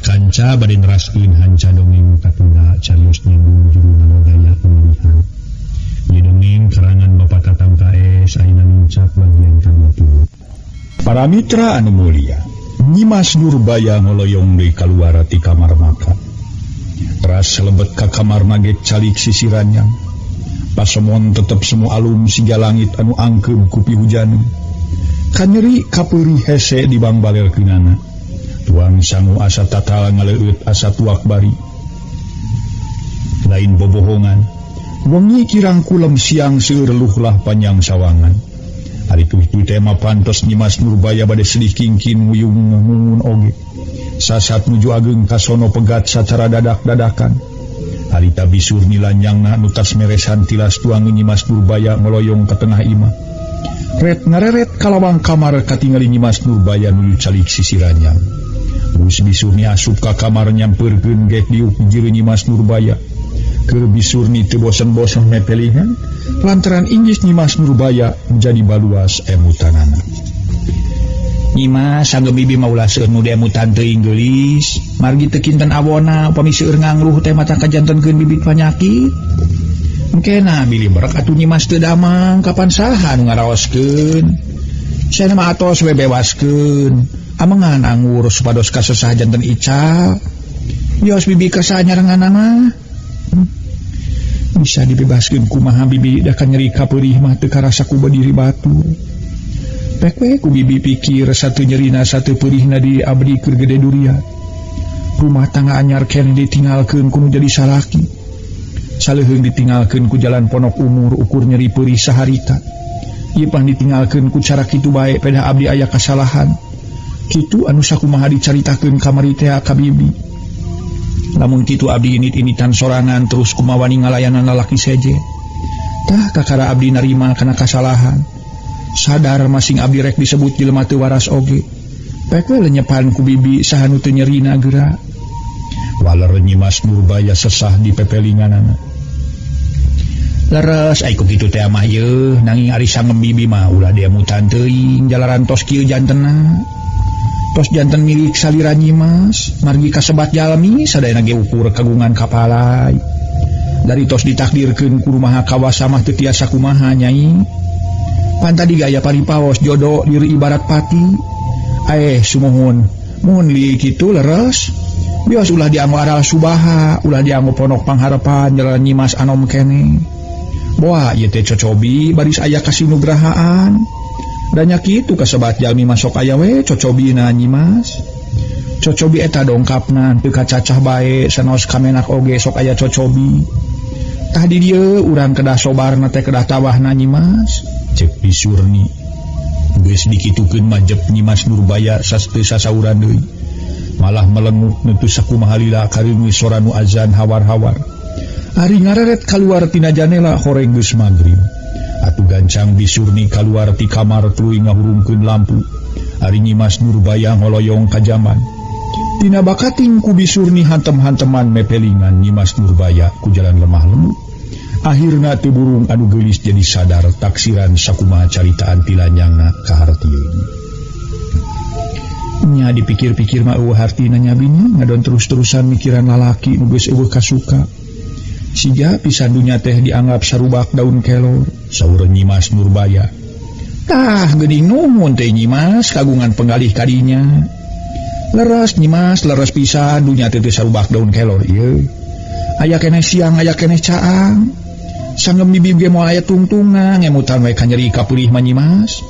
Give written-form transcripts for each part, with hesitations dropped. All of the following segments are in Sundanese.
Kanca bade neraskeun hanca dongeng katunda carios nyambung juru nalogaya pemilihan. Ieu dongeng karangan Bapak Tatang KS ayeuna nincak bagian ka-20. Para mitra anu mulia, Nyimas Nurbaya ngoloyong deui kaluar ti kamar makan. Teras lebet ka kamar nage calik sisirannya. Pasemon tetep semu alum siga langit anu angkeub ku pihujaneun. Kanyeri kapeurih hese di bangbalerkeunana. Tuang sangu asa tatal ngaleueut asa tuak bari. Lain bobohongan. Wengi kirang kulem siang seueur luhlah panjang sawangan. Ari kitu teh mah pantos Nyimas Nurbaya bade sedih kingkin wuyung ngungun oge. Sasat nuju ageung kasono pegat sacara dadak-dadakan. Harita bisur nilanyangna nu tas meresan tilas tuang Nyimas Nurbaya ngoloyong ka tengah imah. Ret ngareret kalawang kamar katingali Nyimas Nurbaya nuju calik sisiranyang. Geus bisurni asup ka kamar nyampeurkeun gek diuk jieun Nyimas Nurbaya. Keur bisurni teu bosen-bosen mepelingan lantaran inggis Nyimas Nurbaya jadi baluas emutanana. Nyimas sanggeum bibi mah ulah seueur nu diemutan teuing geulis. Margi teu kinten awona upami seueur ngangluh teh mata kajantenkeun bibit panyakit. Engkena bilih berek atuh Nyimas teu damang kapan saha nu ngaraoskeun. Saena mah atos we bewaskeun. Amengan anggur supados kasesah janten ical. Bios bibi kersa nyarenganana. Bisa dibebaskeun kumaha bibi da kanyeri kapeurih mah teu karasa ku badiri batur. Pek we ku bibi pikir satu nyerina satu peurihna di abdi keur gede duria. Rumah tangga anyar keneh ditinggalkeun ku nu jadi salaki. Saleuheung ditinggalkeun ku jalan ponok umur ukur nyeri peurih saharita. Ieu pang ditinggalkeun ku cara kitu bae pedah abdi aya kasalahan. Kitu anu sakumaha dicaritakeun kamari teh ka bibi. Lamun kitu abdi init-initan sorangan terus kumawani ngalayanan lalaki seje. Tah kakara abdi narima kana kasalahan. Sadar masing abdi rek disebut jelema teu waras oge. Pek we lenyepan ku bibi saha nu teu nyerina geura. Waler Nyimas Nurbaya sesah di pepelinganana. Leres ai ku kitu teh mah yeuh nanging ari sangem bibi mah ulah diemutan teuing jalaran tos kieu jantenna. Tos janten milik salira Nyimas margi kasebat jalmi sadayana ge ukur kagungan kapalai. Dari tos ditakdirkeun ku Maha Kawasa mah teu tiasa kumaha nyai. Pan tadi gaya paripaos jodoh diri ibarat pati. Sumuhun muhun li kitu leres. Bios ulah dianggo aral subaha, ulah dianggo ponok pangharepan jalan Nyimas anom keneh. Boa ieu teh cocobi baris aya kasinugrahaan. Danya kitu kasebat jalmi masuk aya we cocobina Nyimas. Cocobi eta dongkapna teu kacacah bae sanaos kamenak oge sok aya cocobi. Tah di dieu urang kedah sobarna teh kedah tawahna Nyimas. Cek bisurni. Geus dikitukeun majep Nyimas Nurbaya sasteu sasauran deui. Malah melenguk nu teu sakumaha lila kareungeus sora nu azan hawar-hawar. Ari ngareret kaluar tina janela horeng geus magrib. Atuh gancang bisurni kaluar ti kamar tuluy ngahurungkeun lampu. Ari Nyimas Nurbaya ngoloyong ka jaman. Tina bakating ku bisurni hantem-hanteman mepelingan Nyimas Nurbaya ku jalan lemah lembut. Akhirna teu burung anu geulis jadi sadar taksiran sakumaha caritaan tilanyangna kahartieun. Nya dipikir-pikir mah eueuh hartina nyabinya ngadon terus-terusan mikiran lalaki nu geus eueuh kasuka. Siga pisan dunya teh dianggap sarubak daun kelor, saur Nyimas Nurbaya. Tah geuning nuhun teh Nyimas kagungan penggalih kadinya. Leres Nyimas, leres pisan dunya teh teu sarubak daun kelor ieu. Aya keneh siang, aya keneh caang. Sanggeum bibi ge moal aya tungtungna ngemutan we kanyeri kapeurih mah Nyimas.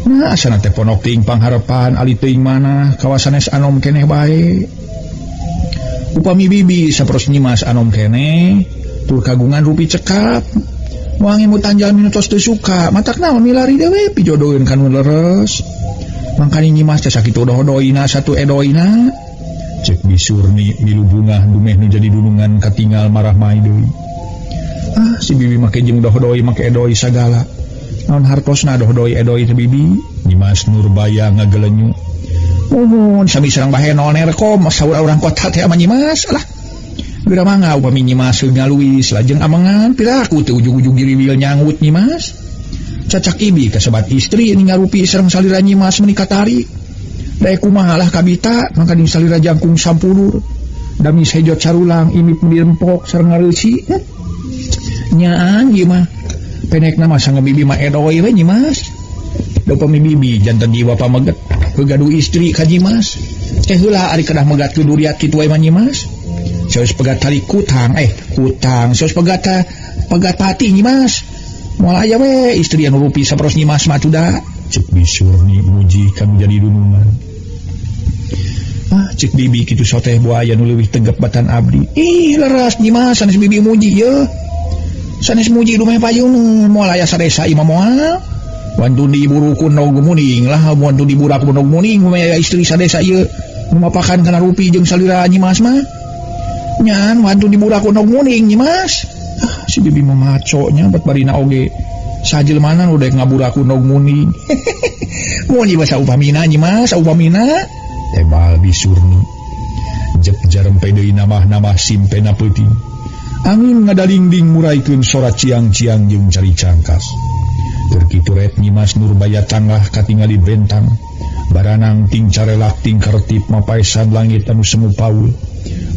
Nah asana teh ponok teuing pangharepan ali teuing manah kawasanes anom keneh bae. Upami bibi saperos Nyimas anom keneh tur kagungan rupi cekap. Moal ngemutan jalmi nu tos teu suka, matak naon milari dewe pijodoheun ka nu leres. Mangkani Nyimas teh sakitu doh-doina satu edoina. Cek bisurni milu bungah dumeh nu jadi dunungan katingal marah mai deui. Ah si bibi make jeung doh-doi make edoi sagala. Naon hartosna doh-doi edoi teh bibi? Nyimas Nurbaya ngagelenyu. Muhun sami sareng baheno nerkom saur urang kota teh ama Nyimas lah. Geura mangga upami Nyimas ngaluis lajeng amengan piraku teu ujug-ujug giriwil nyangut Nyimas. Cacak ibi kasebat istri ini ngarupi sareng salira Nyimas meuni katari. Daek kumaha lah kabita mangka ding salira jangkung sampulur. Dami sejot sarulang imip dirempok sareng ngareusi. Nyaan ieu mah. Penekna mah sange bibi mah edoy we Nyimas. Da upami bibi janten jiwa pameget gaduh istri ka Nyimas. Teh heula ari kedah megat ku duriat kitu wae mah Nyimas. Saeus pegat tali kutang kutang saeus pegat pegat pati Nyimas. Moal aya we istri anu rupi saperos Nyimas mah atuda. Cek Bisurni muji kanu jadi dunungan. Ah cek bibi kitu soteh buaya nu leuwih tegep batan abdi. Ih leres Nyimas sanes bibi muji ye. Sanes muji dumeh payun moal aya sadesa imah moal. Wantun diburukun nog muning lah wantun diburak nog muning mah istri sadesa ieu nu mapakan kana rupi jeung salira Nyimas mah. Nyan wantun diburak nog muning Nyimas. Ah si bibi mah maco nya bet barina oge. Sajelmana nu dek ngaburak nog muning. Mun ieu saupamina Nyimas saupamina tebal Bisurni. Jep jarempe deui namah-namah simpena peuting. Angin ngadalingding muraikeun sora ciang-ciang jeung cari cangkas. Keur kitu ret Nyimas Nurbaya tangah katingali bentang. Baranang ting carelak ting kartip mapaesan langit anu semu paul.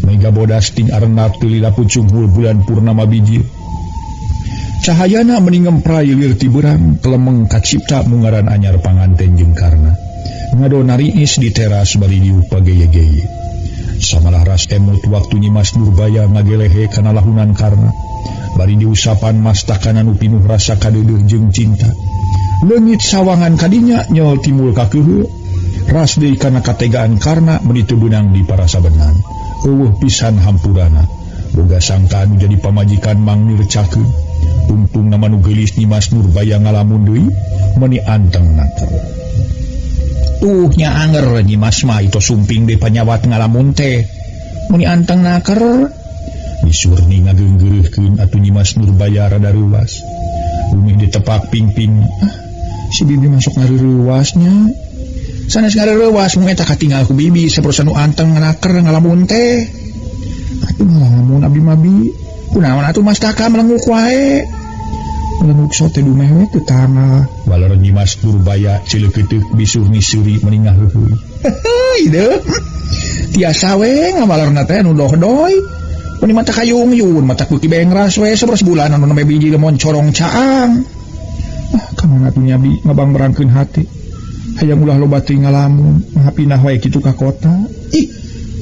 Mega bodas ting arenap teu lila pucunghul bulan purnama bijil. Cahayana meni ngempray lir ti beurang kelemeng kacipta mungaran anyar panganten jeung Karna. Ngadona riis di teras bari diuk pageye-geye. Samalah ras emut waktu Nyimas Nurbaya ngagelehe kana lahunan Karna. Bari diusapan mastakana nu pinuh rasa kadeudeuh jeung cinta. Leungit sawangan kadinya nyol timbul kakeuheuh. Ras deui kana kategaan Karna meuni teu beunang di parasabenan. Eueuh pisan hampurana. Boga sangka anu jadi pamajikan mangnircakeun. Tungtung nama nu geulis Nyimas Nurbaya ngalamun deui meuni anteng naker. Tuh nya anger Nyimas mah itu sumping deui panyawat ngalamun teh. Meuni anteng naker. Bisurni ngageunggeureuhkeun atuh Nyimas Nurbaya rada reuwas. Bumi ditepak pingping. Ah, si bibi masuk ngareuwasnya. Sanes ngareuwas mun eta katinggal ku bibi sapertos anu anteng naker ngalamun teh. Atuh ngalamun abdi mah bi. Kunaon atuh mastaka melenguk wae. Melenguk sote dumeh we teu tangah. Balar Nyimas Nurbaya cileukeuteuh Bisurni seuri meni ngaheuheuy. Heuy deuk. Tiasa we ngabalarna teh anu dohdoy. Meni mata kayung-yun, mata beuki bengras we saberes bulan anu nembe biji lemon corong caang. Ah, ka mana atuh nya bi ngabangberangkeun hati. Hayang ulah loba teuing ngalamun, mah pindah wae kitu ka kota. Ih,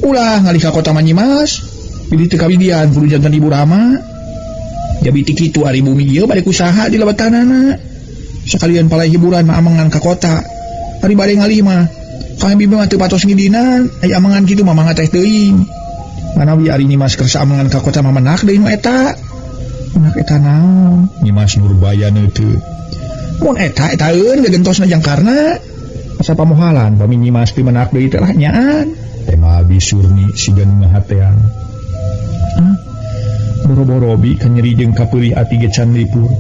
ulah ngalih ka kota mah Nyimas. Pilih teu kawidian kudu jantan ibu rama. Jadi ti kitu ari bumi ieu bade kusaha di lebetanana. Sakalian palai hiburan mah amengan ka kota. Ari bade ngalih mah kang bibi mah teu patos ngidinan, aya amengan kitu mah mangga teh teuing. Manawi ari Nyimas kersa amengan ka kota mah menak deui nu eta. Menak eta naon? Nyimas Nurbaya neuteut. Mun eta etaeun gegentosna jang Karna. Asa pamohalan pami Nyimas teu menak deui teh lah nyaan. Tema Bisurni siga nu ngahatean. Ah, boro-boro bi kanyeri jeung kapeulih ati ge can lipur.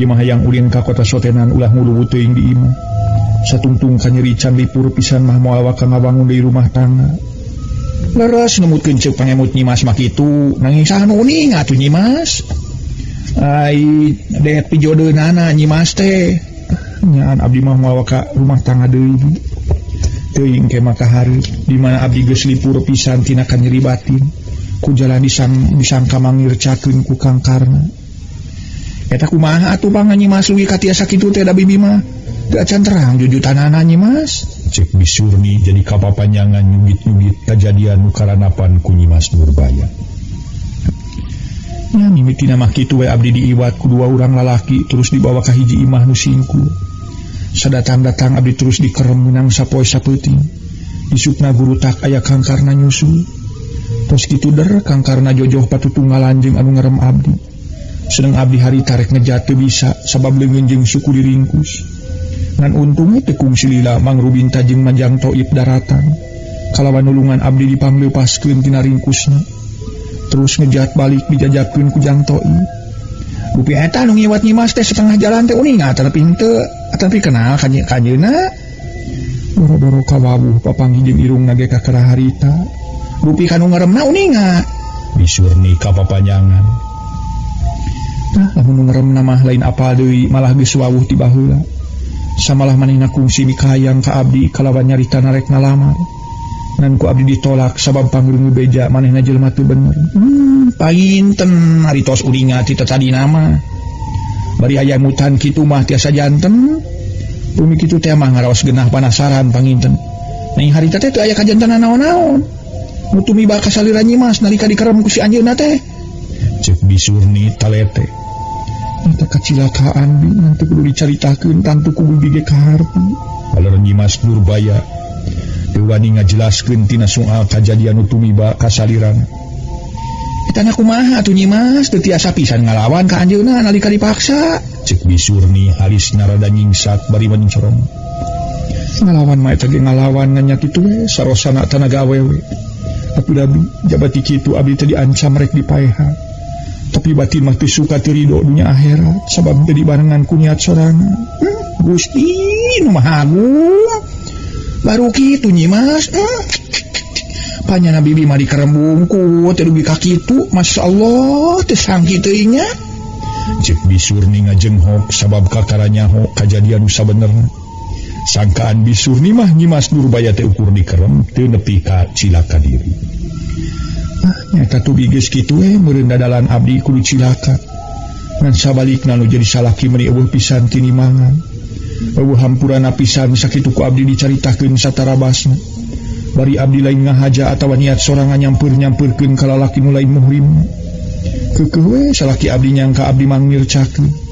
Ieu mah hayang ulin ka kota sotenan ulah nguluwu teuing di imah. Satungtung kanyeri can lipur pisan mah moal waka ngabangun deui rumah tangga. Leres numutkeun ceuk pangemut Nyimas mah kitu, nanging saha nu uning atuh Nyimas. Ai deet pijodeunana Nyimas teh. Nyaan abdi mah moal waka rumah tangga deui. Teuing ke mah kahari di mana abdi geus lipur pisan tina kanyeri batin. Ku jalan disangka mangircakeun ku Kang Karna. Eta kumaha atuh pang Nyimas leuwih katiasa kitu teh da bibi mah. Teu acan terang jujutanana Nyimas. Cek Bisurni jadi kapapanjangan nyugit-nyugit kajadian nu karanapan ku Nyimas Nurbaya. Nya mimitina mah kitu we abdi diiwat ku dua urang lalaki terus dibawa ka hiji imah nu singkul. Sadatang-datang abdi terus dikerem meunang sapoe sapeuting. Isukna gurutak aya Kang Karna nyusul. Tos kitu der Kang Karna jojoh patutunggalan jeung anu ngerem abdi. Seneng abdi hari tarek ngejat teu bisa sabab leungeun jeung suku diringkus. Ngan untungnya teu kungsi lila Mang Rubinta jeung Manjang Toib daratan. Kalawan nulungan abdi dipangleupaskeun tina ringkusna. Terus ngejat balik dijajabkeun ku Jang Toib. Dupi eta nu ngiwat Nyimas teh setengah jalan teh uning atapi henteu, atapi kenal kanyeuna. Boro-boro kawawuh papanggih jeung irungna ge kakara harita. Dupi kanu ngaremna uninga. Bisurni kapapanjangan. Nah, lamun nu ngaremna mah lain apal deui malah geus wawuh ti baheula. Samalah manehna kungsi mikahayang ka abdi kalawan nyarita narek ngalamar. Ngan ku abdi ditolak sabab pangreungeun beja manehna jelema teu bener. Painten ari tos uringa ti tadina mah. Bari aya mutan kitu mah tiasa janten. Bumi kitu teh mah ngaraos genah panasaran panginten. Nang harita teh teu aya kajantenan naon-naon. Nu tumiba ka salira Nyimas nalika dikerem ku si anjeunna teh. Cek Bisurni talete. Eta kacilakaan bi nanti kudu dicaritakeun tantu ku bibi ge kaharti. Baler Nyimas Nurbaya teu wani ngajelaskeun tina soal kajadian nu tumiba ka salirana. Eta na kumaha atuh Nyimas teu tiasa pisan ngalawan ka anjeunna nalika dipaksa. Cek Bisurni alisna rada nyingsak bari mencorong. Ngalawan mah eta ge ngalawan ngan nya kitu we sarosana tanaga awewe. Tapi abi jabati kitu abdi teh diancam rek dipaehan. Tapi batin mah teu suka teu rido dunya akhirat sabab teu dibarengan ku niat sorangan. Gusti nu Maha Agung. Baru kitu Nyimas. Panyana bibi mah dikerembungku teu dugi ka kitu, masyaallah teu sangki teuing nya. Cek Bisurni ngajenghok sabab kakara nyaho kajadian nu sabenerna. Sangkaan Bisurni mah Nyimas Nurbaya teh ukur dikerem teu nepi ka cilaka diri. Ah, nyata tuh geus kitu we meureun dadalan abdi kudu cilaka. Ngan sabalikna nu jadi salaki meuni eueuh pisan tinimangan. Eueuh hampurana pisan sakitu ku abdi dicaritakeun satarabasna. Bari abdi lain ngahaja atawa niat sorangan nyampeur-nyampurkeun ka lalaki nu lain muhrim. Keukeuh we salaki abdi nyangka abdi mangmircakeun.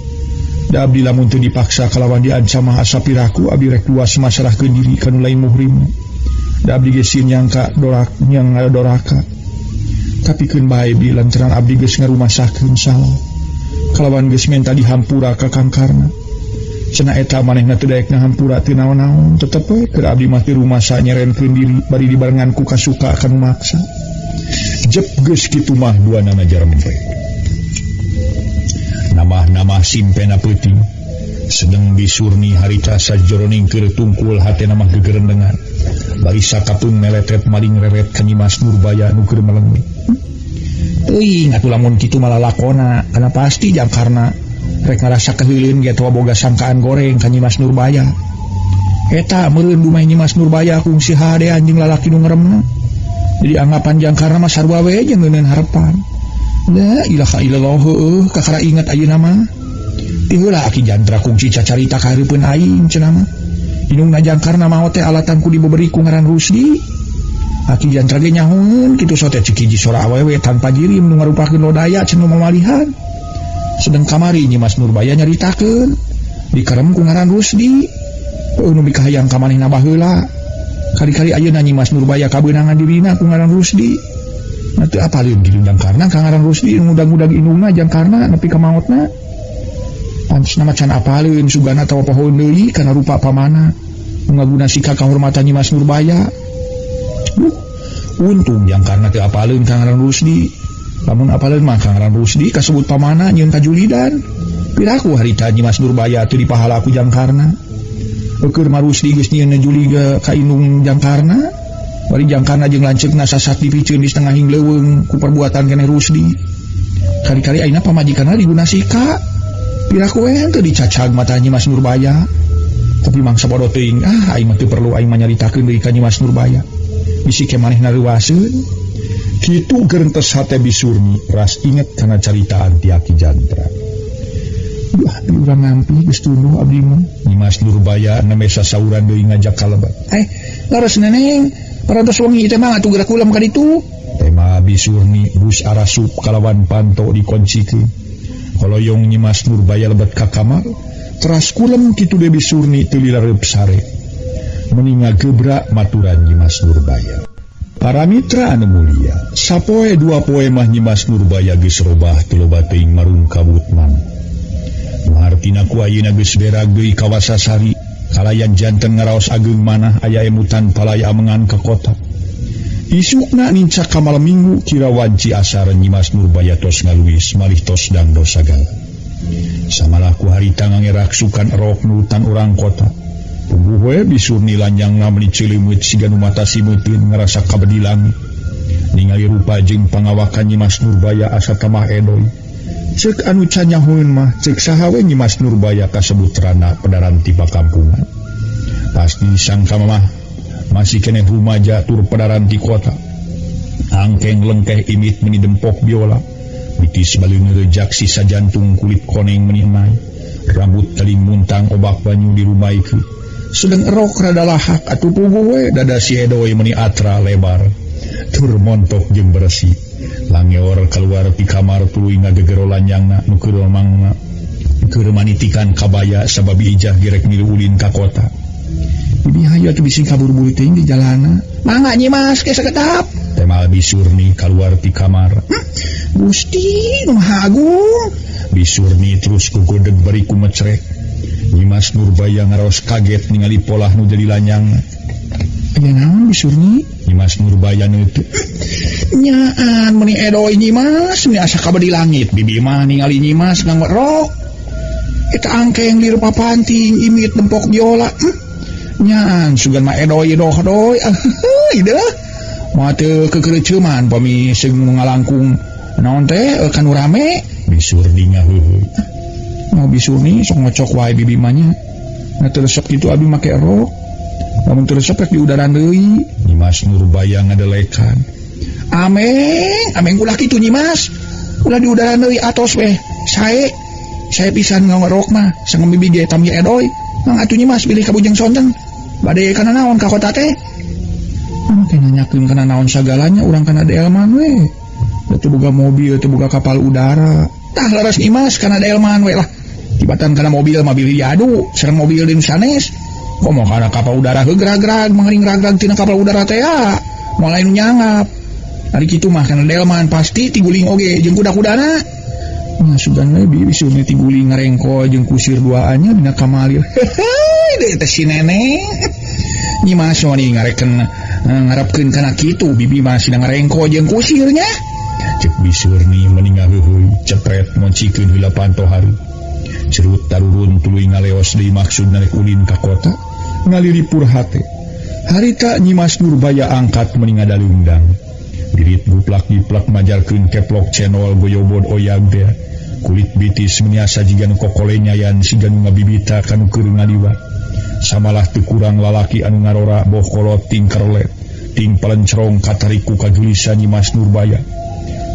Da abdi lamun teu dipaksa kalawan diancam mah asa piraku abdi rek luas masarahkeun diri ka nu lain muhrim. Da abdi geus sieun nyangka dorak nyang ngadoraka. Tapi keun bae bi lantaran abdi geus ngarumasakeun salah. Kalawan geus menta dihampura ka Kang Karna. Cenah eta manehna teu daek ngahampura teu naon-naon, tetep we keur abdi mah teu rumasa nyerenkeun diri bari dibarengan ku kasuka kanu maksa. Jep geus kitu mah duanana jarempe. Namah-namah simpena peuting. Sedeng Bisurni harita sajroning keur tungkul hatena mah gegerendengan. Bari sakapeung meletet maling reret ka Nyimas Nurbaya nu keur melengmi. Teuing atuh lamun kitu malah lakona, kana pasti jangkarna rek ngarasa keheuleun ge atawa boga sangkaan goreng ka Nyimas Nurbaya. Eta meureun dumeh Nyimas Nurbaya kungsi hade anjing lalaki nu ngeremna. Jadi anggapan jangkarna mah sarua we jeung ngeuneun harepan. La ilaha illallah heueuh kakara ingat ayeuna mah. Ti heula aki jantra kungsi cacarita ka hareupeun aing cenah mah. Indungna jangkarna maot teh alatan ku dibeberi ku ngaran Rusdi. Aki jantra ge nyahoeun kitu sote cek hiji sora awewe tanpa jirim nu ngarupakeun lodaya cenah mamalihan. Sedeng kamari Nyimas Nurbaya nyaritakeun dikerem ku ngaran Rusdi. Heueuh nu mikahayang ka manehna baheula. Kali-kali ayeuna Nyimas Nurbaya kabeunangan dirina ku ngaran Rusdi. Nah teu apaleun kitu jangkarna ka ngaran Rusdi nu ngudag-ngudag indungna jangkarna nepi ka maotna. Pantes mah can apaleun sugana atawa pohoeun deui kana rupa pamana. Nu ngaguna sika kahormatan Nyimas Nurbaya. Duh, untung jangkarna teu apaleun ka ngaran Rusdi. Lamun apaleun mah ka ngaran Rusdi kasebut pamana nyieun kajulidan. Piraku harita Nyimas Nurbaya teu dipahala ku jangkarna. Eukeun mah Rusdi geus nyieun juli ka indung jangkarna. Bari jangkarna jeung lanceukna sasat dipiceun di setengahing leuweung ku perbuatan keneh Rusdi. Kali-kali ayeuna pamajikanna diguna sika. Piraku we teu dicacag mata Nyimas Nurbaya. Tapi mangsa bodoh teuing, ah aing mah teu perlu aing mah nyaritakeun deui ka Nyimas Nurbaya. Bisi ke manehna reuaseun. Kitu gerentes hate Bisurni ras inget kana caritaan ti Aki Jantra. Duh, abdi urang ngampi geus tunduh abdi mah. Nyimas Nurbaya nembe sasauran deui ngajak kalebat. Laras neneng, parantos wengi teh mah atuh geura kulem ka ditu. Tema Bisurni bus arasup kalawan panto dikoncikeun. Koloyong Nyimas Nurbaya lebet ka kamar, teras kulem kitu de Bisurni teu lilareup sare. Meni ngagebrak maturan Nyimas Nurbaya. Para mitra anu mulia, sapoe dua poe mah Nyimas Nurbaya geus robah teu loba teuing marung kabut mana. Nu hartina ku ayeuna geus berag deui ka Wasasari, kalayan janten ngaraos ageung manah aya emutan palaya amengan ka kota. Isukna nincak ka malam minggu kira wanci asar Nyimas Nurbaya tos ngaluis malih tos dangdo sagala. Samalah ku harita ngangerak sukan erok nurutan urang kota. Puguh we Bisurni lanjangna meuni ceuleumut siga nu mata simeuteun ngarasa kabedi langit. Ningali rupa jeung pangawakan Nyimas Nurbaya asa tamah edoy. Cek anu canyahueun mah cek saha we Nyimas Nurbaya kasebut rana pedaran ti pakampungan. Pasti sangka mah masih keneh rumaja tur pedaran ti kota. Angkeng lengkeh imit meni dempok biola. Bitis baleuneu rejak sisa jantung kulit koneng meni emai. Rambut teling muntang obak banyu dirumaikeun. Sedeng erok rada lahak atuh puguh we dada si Edoy meni atra lebar. Tur montok jeung bersih. Langeor keluar ti kamar tuluy ngagegero lanjangna nu keur mangna. Keur manitikan kabaya sabab ijah gerek milu ulin ka kota. Bibi hayu atuh bisi kaburu-buru teuing di jalana. Mangga Nyimas ke sakedap. Temal Bisurni keluar ti kamar. Gusti nu Maha Agung. Bisurni terus kugodeg bari kumecrek. Nyimas Nurbaya ngaraos kaget ningali polah nu jadi lanyangna. Aya naon Bisurni? Nyimas Nurbaya neuteuk. Nyaan meuni edoy Nyimas meuni asa kabedi langit. Bibi mah ningali Nyimas nganggo rok. Eta angkeng lir papanting imit dempok biola. Nyaan sugan mah edoy doh-doy. Heuh deuh. Moal teu kekereceuman pami seung ngalangkung naon teh kanu rame. Bisurni ngaheuheuy. Mau Bisurni sok ngocok wae bibi mah nya. Na teu resep kitu abi make rok. Lamun teu resep rek diudaran deui. Nyimas Nurbaya ngadelekan. Ameng, ameng ulah kitu Nyimas. Ulah diudaran deui atos weh. Sae. Sae pisan nganggo rok mah, sangem bibi ge tami edoy. Mang atuh Nyimas bilih kabujeng sonten. Bade kana naon ka kota teh? Make nanyakeun kana naon sagalanya urang kana delman we. Teu boga mobil, teu boga kapal udara. Tah leres Nyimas kana delman we lah. Tibatan kana mobil mah bilih diadu, sareng mobil di nu sanes. Komo kana kapal udara heuh gerag-gerag mangring ragrag tina kapal udara teh ya. Moal nu nyangap. Ari kitu mah kana delman pasti tiguling oge jeung kuda-kudana. Nah, sugan we bibi Bisurni tiguling ngarengko jeung kusir duaannya dina kamalir. Heuheuy deui teh si neneng. Nyimas wani ngareken ngarepkeun kana kitu bibi mah sina ngarengko jeung kusirnya. Cek Bisurni meni ngaheuheuy cepret moncikeun heula panto haru. Cerut tarurun tuluy ngaleos deui maksudna rek ulin ka kota ngaliripur hate. Harita Nyimas Nurbaya angkat meni ngadaleungdang. Birit guplak-giplak majarkeun keplok cenol goyobod oyag teh. Kulit bitis meni asa jiga nu kokolenyayan siga nu ngabibita kanu keur ngaliwat. Samalah teu kurang lalaki anu ngarora boh kolot ting kerlet ting palencrong katarik ku kagulisan Nyimas Nurbaya.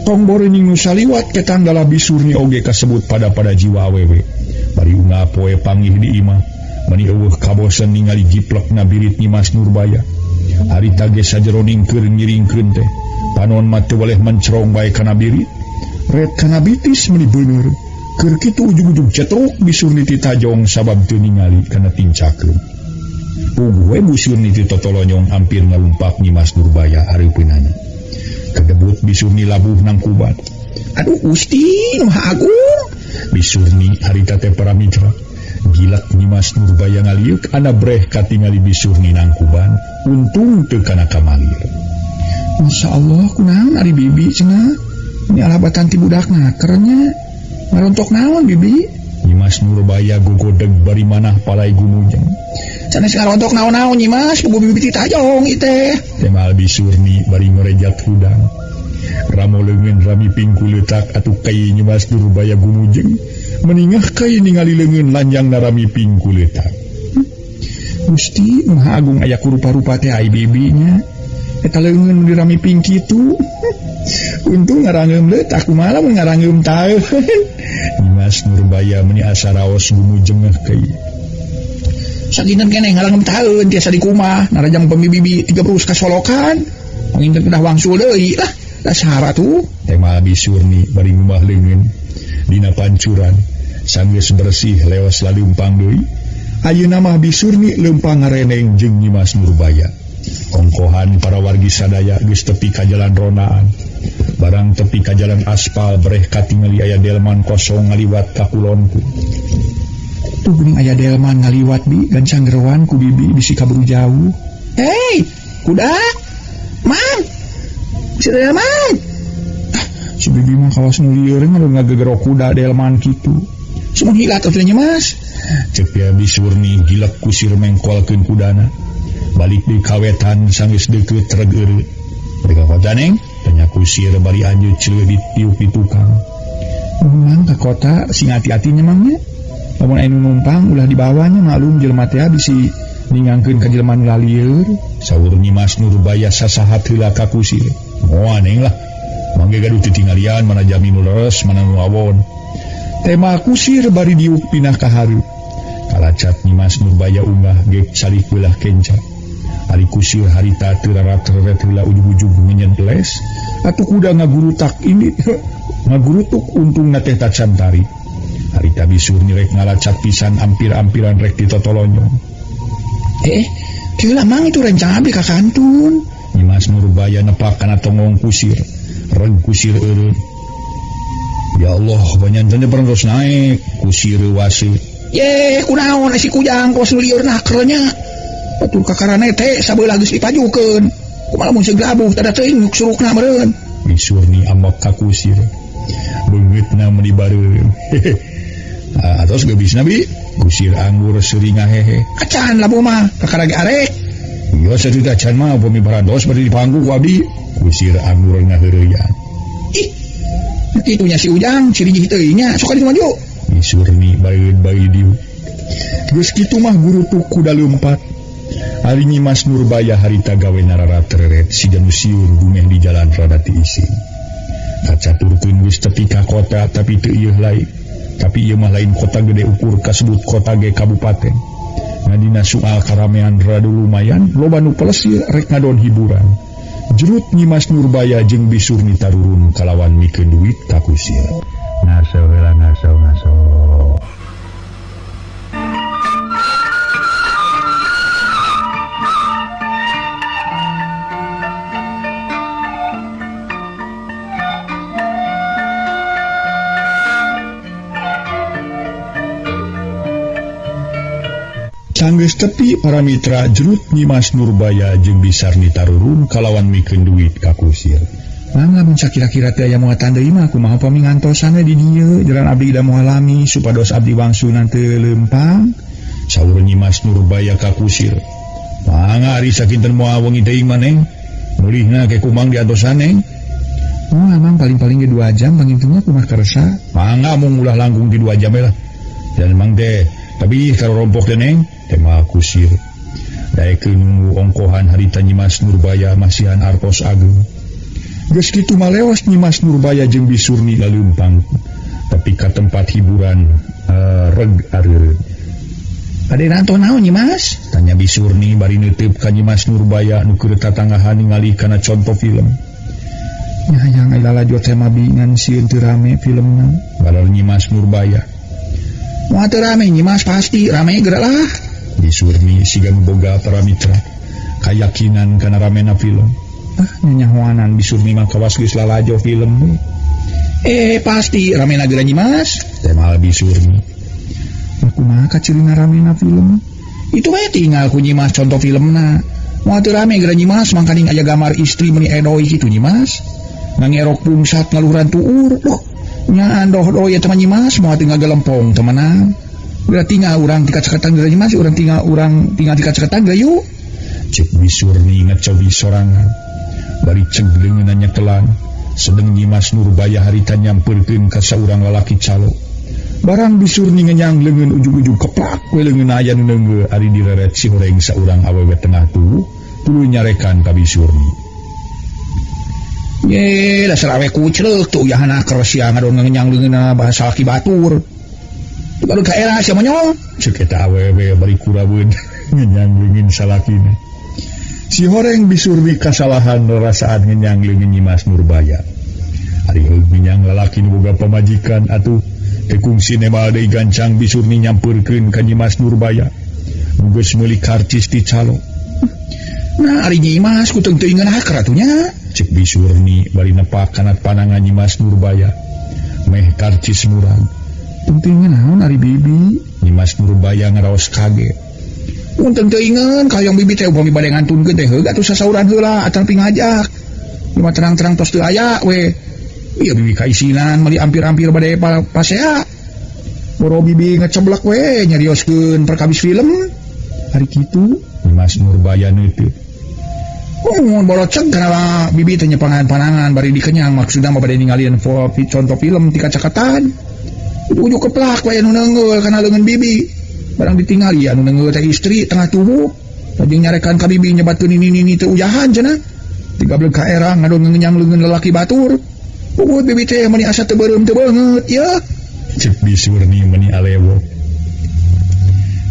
Tong borening nu saliwat ketang dalah Bisurni oge kasebut pada-pada jiwa awewe. Bari unggal poe panggih di imah meni eueuh kabosen ningali jiplekna birit Nyimas Nurbaya. Harita ge sajeroning keur ngiringkeun teh panon mah teu weleh mencrong bae kana birit. Ret kana bitis meni beuneur. Keur kitu ujug-ujug cetruk Bisurni ti tajong sabab teu ningali kana tincakeun. Puguh we Bisurni ti totolonyong hampir ngalumpak Nyimas Nurbaya hareupeunana. Kedebut Bisurni labuh nangkuban. Aduh Gusti nu Maha Agung. Bisurni harita teh para mitra. Gilak Nyimas Nurbaya ngaliuk ana breh katingali Bisurni nangkuban. Untung teu kana kamalir. Masya Allah kunaon ari bibi cenah. Ini alabatan ti budakna kernya. Ngarontok naon bibi? Nyimas Nurbaya gogodeg bari manah palai gumujeng. Sanes ngarontok naon-naon Nyimas, puguh bibi ti tajong ieu teh. Temal Bisurni bari ngorejat hudang. Ramo leungeun rami pingku leutak atuh kai Nyimas Nurbaya gumujeng. Meningah kai ningali leungeun lanjang narami pingku leutak. Gusti Maha Agung aya kurupa-rupa teh ai bibinya. Eta leungeun dirami ping kitu. Untung ngarangeum leutak kumaha lamun ngarangeum taeun. Nyimas Nurbaya meni asa raos gumujengeh kai. Sakinten keneh ngarangeum taeun tiasa dikumah narajang pemibibi tiga berus kasolokan. Panginten kedah wangsul deui lah. Dasar atuh. Temal Bisurni bari ngumah leungeun dina pancuran. Sanggeus bersih leos laleumpang deui. Ayeuna mah Bisurni leumpang ngareneng jeung Nyimas Nurbaya. Ongkohan para wargi sadaya geus tepi ka jalan ronaan. Barang tepi ka jalan aspal breh katingali aya delman kosong ngaliwat ka kulonku. Tuh geuning aya delman ngaliwat bi gancang geroan ku bibi bisi kaburu jauh. Hei, kuda. Mang. Si delman. Si bibi mah kawas nu lieur ngagegero kuda delman kitu. Sumon hilat atuh nya Mas. Ceuk Bisurni gilek kusir mengkolkeun kudana. Balik di kawetan sanggeus deukeut reg eureut. Mereka kota neng, tanya kusir bari anjeut celeuh ditiup di tukang. Mang ka kota sing hati-hati nya mang nya. Lamun aya nu numpang ulah dibawanya maklum jelema teh bisi ningangkeun ka jelema nu lalieur. Saur Nyimas Nurbaya sasahat heula ka kusir. Moal neng lah. Mangge gaduh titinggalian mana jami nu leres mana nu awon. Tema kusir bari diuk pindah ka hareup. Kalacat Nyimas Nurbaya unggah gek salih beulah kenca. Ari kusir harita teu rareret heula ujug-ujug ngenyen les atuh kuda ngagurutak ini ngagurutuk untungna teh tacan tarik. Harita bisur nyerek ngalacat pisan ampir-ampiran rek ditotolonyong. Kieu lah mang itu rencang abdi ka kantun. Nyimas Nurbaya nepak kana tonggong kusir. Reg kusir eureun. Ya Allah, banyanten perentos naik kusir wasi. Ye, kunaon si kujang kos nu lieur nakernya. Batur kakarane teh sabelah geus dipajukeun. Kumaha mun segrabuh tada teuing surukna meureun. Bisurni amok ka kusir. Beungeutna meuni bareureum. Atos geubisna bi? Kusir anggur seuri ngahehe. Acan labuh mah kakara ge arek. Ieu satuh acan mah upami parantos bari dipangku ku abdi. Kusir anggur ngaheureuyaan. Ih. Kitunya si Ujang ciri teuing nya sok ka maju. Bisurni baeud bae dieu. Geus kitu mah gurutuk kuda leumphat. Ari Nyimas Nurbaya harita gawe nararat-reret siga nu sieur gumeh di jalan rada tiisin. Kacaturkeun geus tepi ka kota tapi teu ieuh lain. Tapi ieu mah lain kota gede ukur kasebut kota ge kabupaten. Ngadina soal karamean rada lumayan, loba nu pelesir rek ngadon hiburan. Jerut Nyimas Nurbaya jeung Bisurni tarurun kalawan mikeun duit ka kusir. Ngaso heula ngaso ngaso. Sanggeus tepi para mitra jerut Nyimas Nurbaya jeung Bisarni tarurun kalawan mikeun duit ka kusir. Mang lamun sakira-kira teh aya muatan deui mah kumaha upami ngantosan we di dieu jalan abdi da moal lami supados abdi wangsulna teu leumpang. Saur Nyimas Nurbaya ka kusir. Mangga ari sakinten moal wengi teuing maneng. Meulihna ke kumang diantosan neng. Moal mang paling-paling ge 2 jam pangintuna kumaha karesa. Mangga mung ulah langkung ti 2 jam we lah. Dan mang teh tapi kalau rompok teh neng. Tema kusir. Daekeun nunggu ongkohan harita Nyimas Nurbaya masihan artos ageung. Geus kitu mah leos Nyimas Nurbaya jeung Bisurni laleumpang tepi ka tempat hiburan reg areureun. Bade nonton naon Nyimas? Tanya Bisurni bari neuteup ka Nyimas Nurbaya nu keur tatanggahan ningali kana conto film. Nya hayang aya lalajo teh mah bi ngan sieun teu rame filmna. Balar Nyimas Nurbaya. Moal teu rame Nyimas pasti rame geura lah. Bisurni siga nu boga para mitra kayakinan kana ramena film. Ah, nyanyahoanan Bisurni mah kawas geus lalajo film we. Pasti ramena geura Nyimas. Temal Bisurni. Lah kumaha kacirina ramena film? Itu we tinggal ku Nyimas contoh filmna. Moal teu rame geura Nyimas mangkaning aya gambar istri meuni edoy kitu Nyimas. Ngangerok pungsat ngaluhuran tuur. Duh, nya andoh doy eta mah Nyimas moal teu ngagelempong temenan. Geura tinggal urang ti kaceketan geura Nyimas, urang tinggal ti kaceketan geura yuk. Cek Bisurni ngecobi sorangan. Bari ceg leungeunna nyekelan. Sedeng Nyimas Nurbaya harita nyampeurkeun ka saurang lalaki calo. Barang Bisurni ngenyang leungeun ujug-ujug keplak we leungeun aya nu neunggeu ari direret si horeng saurang awewe tengah tubuh tuluy nyarekan ka Bisurni. Ye, dasar awe kucleuk tuh uyahana keur sia ngadon ngenyang leungeunna bahasa laki batur. Baru ka era sia monyong. Cek eta awewe bari kuraweun ngenyang leungeun salakina. Si horeng Bisurni kasalahan rarasaan ngenyang leungeun Nyimas Nurbaya. Ari heug ngenyang lalaki nu boga pamajikan atuh teu kungsi nemal deui gancang Bisurni nyampeurkeun ka Nyimas Nurbaya. Nu geus meuli karcis ti calo. Nah ari Nyimas ku teu teuingan haker atuh nya. Cek Bisurni bari nepak kana panangan Nyimas Nurbaya. Meh karcis murag. Teuingan naon ari bibi? Nyimas Nurbaya ngaraos kaget. Untung teuingan kayong bibi teh upami bade ngantunkeun teh heug atuh sasauran heula atan pingajak. Cuma terang-terang tos teu aya we. Ieu bibi kaisinan meuli ampir-ampir bade pasea. Boro bibi ngeceblek we nyarioskeun perkabis film. Hari kitu Nyimas Nurbaya neuteut. Oh, boloceng kana bibi teh nyepangan panangan bari dikenyang maksudna mah bade ningalieun contoh film ti kacakatan. Ujuk keplak we anu neungeul kana leungeun bibi. Barang ditingali anu neungeul teh istri tengah tubuh. Lajeng nyarekan ka bibi nyebatkeun ini teu ujahan cenah. Digablek ka erang ngadon ngenyang leungeun lalaki batur. Puguh bibi teh meuni asa teu beureum teu beungeut yeuh. Cek bisurni meuni alewo.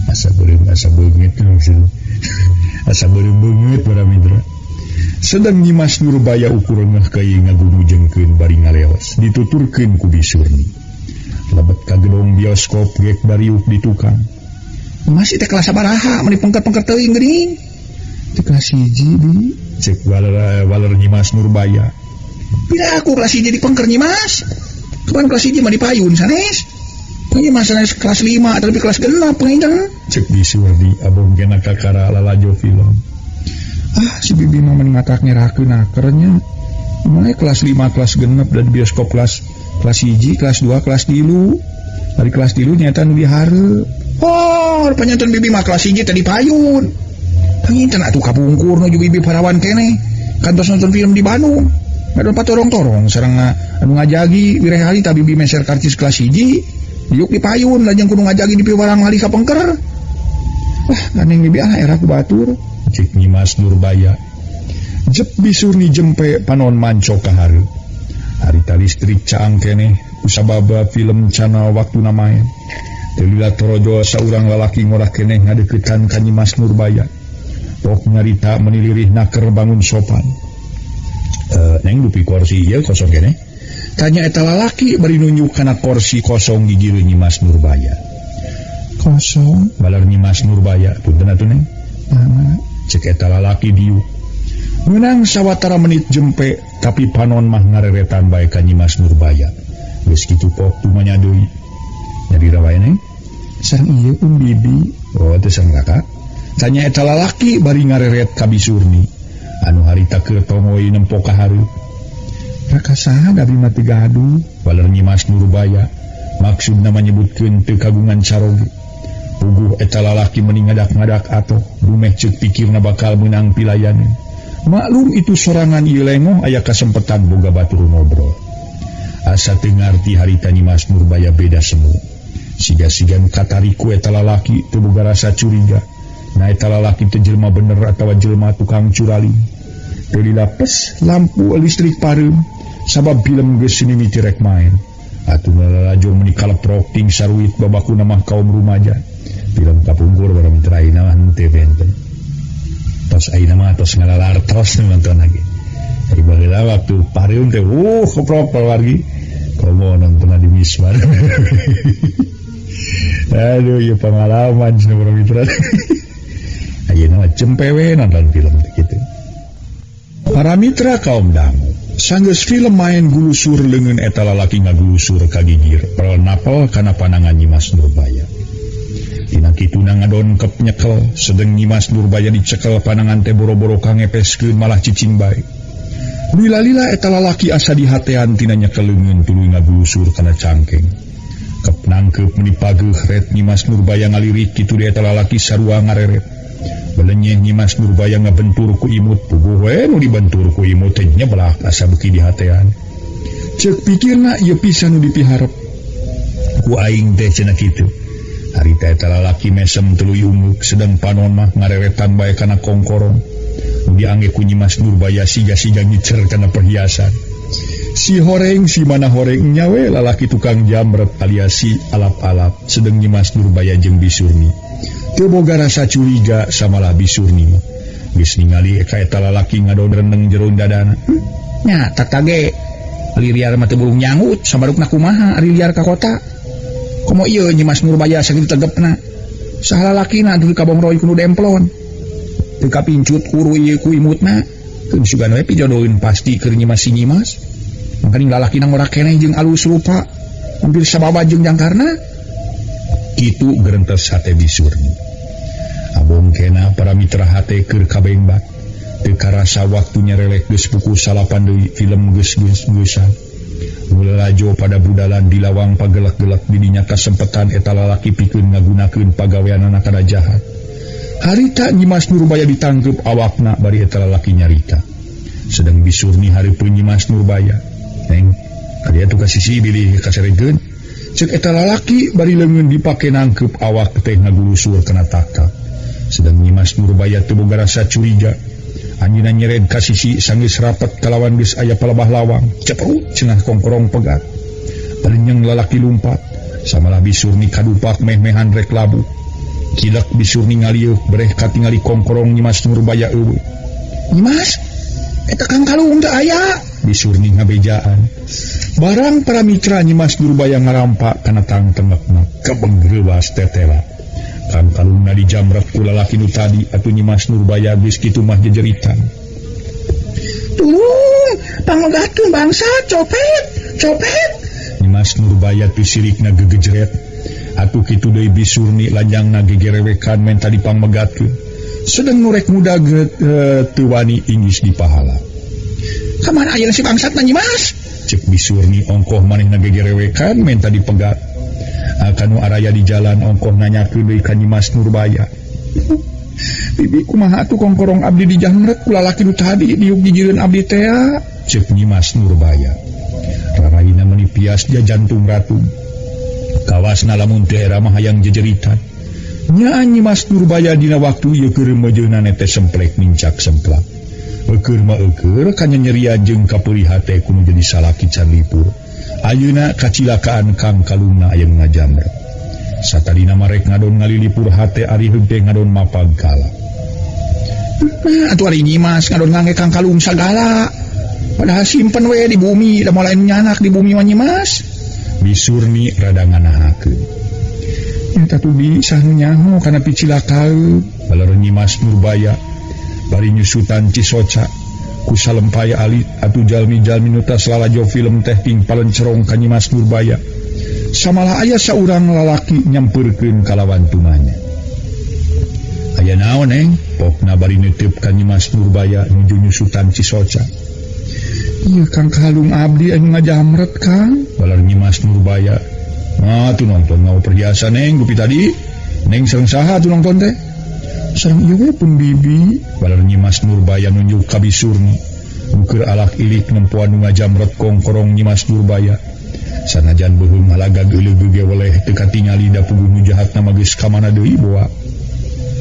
Asa beureum asa beungeut maksudna. Asa beureum beungeut para mitra. Sedang Nyimas Nurbaya ukur ngeh kai ngagumujengkeun bari ngaleos dituturkeun ku bisurni. Lebet ka gedong bioskop gek bariuk di tukang. Masih teh kelas sabaraha meuni pengker-pengker teuing geuning. Teh kelas 1 bi. Cek waler Nyimas Nurbaya. Pira aku kelas 1 di pengker Nyimas? Kapan kelas 1 mah dipayun sanes? Nyimas sanes kelas 5 atau lebih kelas 6 panginten. Cek bisurni abong kena kakara lalajo film. Ah, si bibi mah meni ngatak nyerahkeun akernya. Mulai kelas 5, kelas 6 dan bioskop kelas 1, kelas 2, kelas 3. Dari kelas 3 nyata nu dihareup. Oh, panyanten bibi mah kelas 1 teh dipayun. Panginten atuh kapungkur nuju bibi parawan keneh. Kantos nonton film di Bandung. Ngadon patorong-torong sareng anu ngajagi wireh harita bibi meser karcis kelas 1, diuk dipayun lajeng kudu ngajagi di piwarang malih ka pengker. Wah, gandeng bibi ah era ku batur. Cek Nyimas Nurbaya. Jep bisurni jempe panon mancok ka hareup. Harita listrik caang keneh kusababa film cana waktuna maen. Teu lila torojo saurang lalaki ngorah keneh ngadeuketan ka Nyimas Nurbaya. Pok nyarita menilirih naker bangun sopan. Neng dupi kursi ieu kosong keneh? Tanya eta lalaki bari nunjuk kana kursi kosong di jero Nyimas Nurbaya. Kosong? Balar Nyimas Nurbaya, punten atuh neng. Mangga. Cek eta lalaki diuk. Meunang sawatara menit jempe tapi panon mah ngareretan bae ka Nyimas Nurbaya. Geus kitu pok tumanya deui. Nyarira wae neng. Sareng ieu pun bibi. Oh, teu sareng kakak. Tanya eta lalaki bari ngareret ka bisurni. Anu harita keur tongoi nempo ka hareup. Raka saha da abi mah teu gaduh? Baler Nyimas Nurbaya. Maksudna manyebutkeun teu kagungan caroge. Puguh eta lalaki meni ngadak-ngadak atoh, dumeh ceuk pikirna bakal meunang pilayanan. Maklum itu sorangan ieu lengoh aya kasempetan boga batur ngobrol. Asa teu ngarti harita Nyimas Nurbaya beda semu. Siga-siga nu katariku eta lalaki teu boga rasa curiga. Na eta lalaki teu jelema bener atawa jelema tukang curaling. Teu dilapes lampu listrik pareum sabab film geus mimiti rek main. Atuh lalajo meuni kaleprok ting saruit babakuna mah kaum rumaja. Film kapungkur para mitra ayeuna mah henteu benten. Tos ayeuna mah tos ngalalar tos nonton lagi. Ari baheula waktu pareum teh keprok pawargi. Komo nonton di Mismar. Aduh, ieu pengalaman cenah para mitra. Ayeuna mah cempewe nonton film teh kitu. Para mitra kaum dangu, sanggeus film main gulusur leungeun eta lalaki ngagulusur ka gigir, pel napel kana panangan Nyimas Nurbaya. Dina kituna ngadon kep nyekel, sedeng Nyimas Nurbaya dicekel panangan teh boro-boro kangepeskeun malah cicing bae. Lila-lila eta lalaki asa dihatean tina nyekel leungeun tuluy ngagulusur kana cangkeng. Kep nangkeup meuni pageuh ret Nyimas Nurbaya ngalirik kitu di eta lalaki sarua ngareret. Belenyeh Nyimas Nurbaya ngabentur ku imut, puguh we nu dibentur ku imut teh nyeblak asa beuki dihatean. Ceuk pikirna ieu pisan nu dipiharep. Ku aing teh cenah kitu. Harita eta lalaki mesem tuluy ungeuk sedang panon mah ngareretan bae kana kongkorong. Nu diangge ku Nyimas Nurbaya siga-siga ngicer kana perhiasan. Si horeng si mana horeng nyawe lalaki tukang jamret alias si alap-alap sedeng Nyimas Nurbaya jeung bisurni. Teu boga rasa curiga samalah bisurni. Geus ningali ka eta lalaki ngadon reneng jero dadana. Nya tak tage liriar mah teu burung nyangut sabarukna kumaha ari liar ka kota. Komo ieu Nyimas Nurbaya sakitu tegepna. Saha lalakina atuh kabongroy kudu demplon. Teu kapincut kuru ieu ku imutna. Keun sugan we pijodoeun pasti keur Nyimas si Nyimas. Mangkaning lalakina ngora keneh jeung alus rupa. Hampir sababa jeung jangkarna. Kitu gerentes hate bisurni. Abong kena para mitra hate keur kabengbak. Teu karasa waktu nyerelek geus pukul 9 deui film geus geus-geusan. Mulalajo pada budalan di lawang pagelak-gelak didinya kasempetan eta lalaki pikeun ngagunakeun pagaweanana kana jahat. Harita Nyimas Nurbaya ditangkep awakna bari eta lalaki nyarita. Sedang Bisurni hareupeun Nyimas Nurbaya. Neng, kadieu tuh ka sisi bilih kaseregeun. Cek eta lalaki bari leungeun dipake nangkep awak teh ngagulusur kana taktak. Sedang Nyimas Nurbaya teu boga rasa curiga. Anjeunna nyered ka sisi sanggeus rapet kalawan geus aya palebah lawang. Ceprut cenah kongkorong pegat. Palenyeng lalaki lumpat. Samalah Bisurni kadupak meh-mehan rek labuh. Kilek Bisurni ngalieuh bereh katingali kongkorong Nyimas Nurbaya eueuh. Nyimas, eta Kang Kalung teu aya. Bisurni ngabejaan. Barang para mitra Nyimas Nurbaya ngarampak kana tangtengekna kebeng reuwas tetela. Kang Kalungna dijamret ku lalaki nu tadi atuh Nyimas Nurbaya geus kitu mah jejeritan. Tulung, pangogatkeun bangsa copet, copet. Nyimas Nurbaya teu sirikna gegejret. Atuh kitu deui Bisurni lanjangna gegerewekan menta dipangmegatkeun. Sedeng nu rek muda teu wani inggis dipahala. Kamana ayeuna si bangsat na Nyimas? Cek Bisurni ongkoh manehna gegerewekan menta dipegat. Kanu araya di jalan ongkoh nanyakeun deui ka Nyimas Nurbaya. Bibi kumaha atuh kongkorong abdi dijamret ku lalaki nu tadi diuk gigireun abdi tea? Cek Nyimas Nurbaya. Raraina meuni pias dia jantung ratung. Kawasna lamun teu era mah hayang jejeritan. Nya Nyimas Nurbaya dina waktu ieu keur meujeunna teh semplek mincak semplak. Eueur mah eueur kanyanyerian jeung kapeurih hate kudu jadi salaki can lipur. Ayeuna kacilakaan Kang Kalungna aya nu ngajamret. Satadina mah rek ngadon ngalilipur hate ari heuh teh ngadon mapag kala. Nah, atuh ari Nyimas ngadon ngangge Kang Kalung sagala. Padahal simpen we di bumi, da moal lain nyanak di bumi mah Nyimas. Bisurni rada nganahakeun. Eta tuh bisa nu nyaho kana picilakaeun. Baler Nyimas Nurbaya bari nyusutan cisoca ku salempaya alit atuh jalmi-jalmi nu tas lalajo film teh ping palencerong ka Nyimas Nurbaya. Samalah aya saurang lalaki nyampeurkeun kalawan tumanya. Aya naon neng? Pokna bari neuteup ka Nyimas Nurbaya nuju nyusutan cisoca. Ieu Kang Kalung abdi anu ngajamret Kang. Baler Nyimas Nurbaya. Nah tuh nonton ngau perhiasan neng gupi tadi. Neng sareng saha tuh nonton teh? Sareng ieu we pun bibi. Baler Nyimas Nurbaya nunjuk ka Bisurni. Nu keur alak ilik nempoan nu ngajamret kongkorong Nyimas Nurbaya. Sanajan beuheung halagag euleug ge weleh teu katingali da puguh nu jahatna mah geus ka mana deui boa.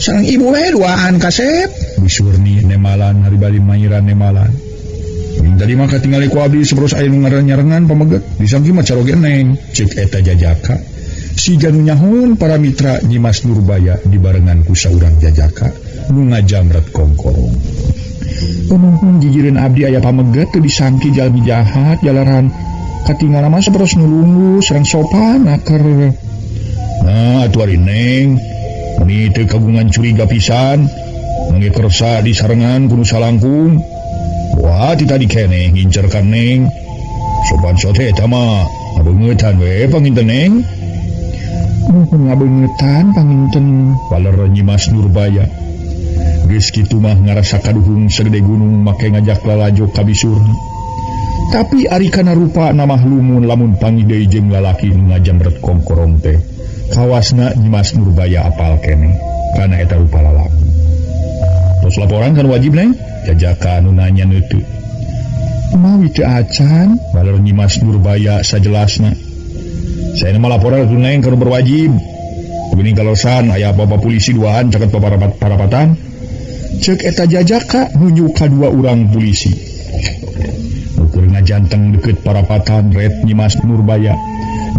Sareng ibu we duaan kasep. Bisurni nemalan hari bari mairan nemalan. Tadi mah katingali ku abdi saberos aya nu ngarenyarengan pameget. Disangki mah caroge neng. Cek eta jajaka. Siga nu nyahun para mitra Nyimas Nurbaya dibarengan ku saurang jajaka nu ngajamret kongkorong. Nuhun gigireun abdi aya pameget teu disangki jalmi jahat jalaran katingal mah saberos nu lungguh sareng sopan aker. Nah atuh ari neng meuni teu kagungan curiga pisan mangge kersa disarengan ku nu salangkung. Wah, ti tadi keneh ngincer ka neng. Sopan sote eta mah ngabeungeutan we panginten neng. Nuhun ngabeungeutan panginten. Baler Nyimas Nurbaya. Geus kitu mah ngarasa kaduhung sagede gunung make ngajak lalajo ka Bisurni. Tapi ari kana rupa namah lumun lamun panggih deui jeung lalaki nu ngajamret kongkorong teh. Kawasna Nyimas Nurbaya apal keneh kana eta rupa lalaki. Tos laporan kan wajib neng? Jajaka nu nanya neuteuk. Mawi teu acan? Baler Nyimas Nurbaya sajelasna. Saya mah laporan atuh neng ka nu berwajib. Geuning kalosan aya apa-apa polisi duaan caket parapatan. Cek eta jajaka nunjuk ka dua urang polisi. Ukur ngajanteng deket parapatan ret Nyimas Nurbaya.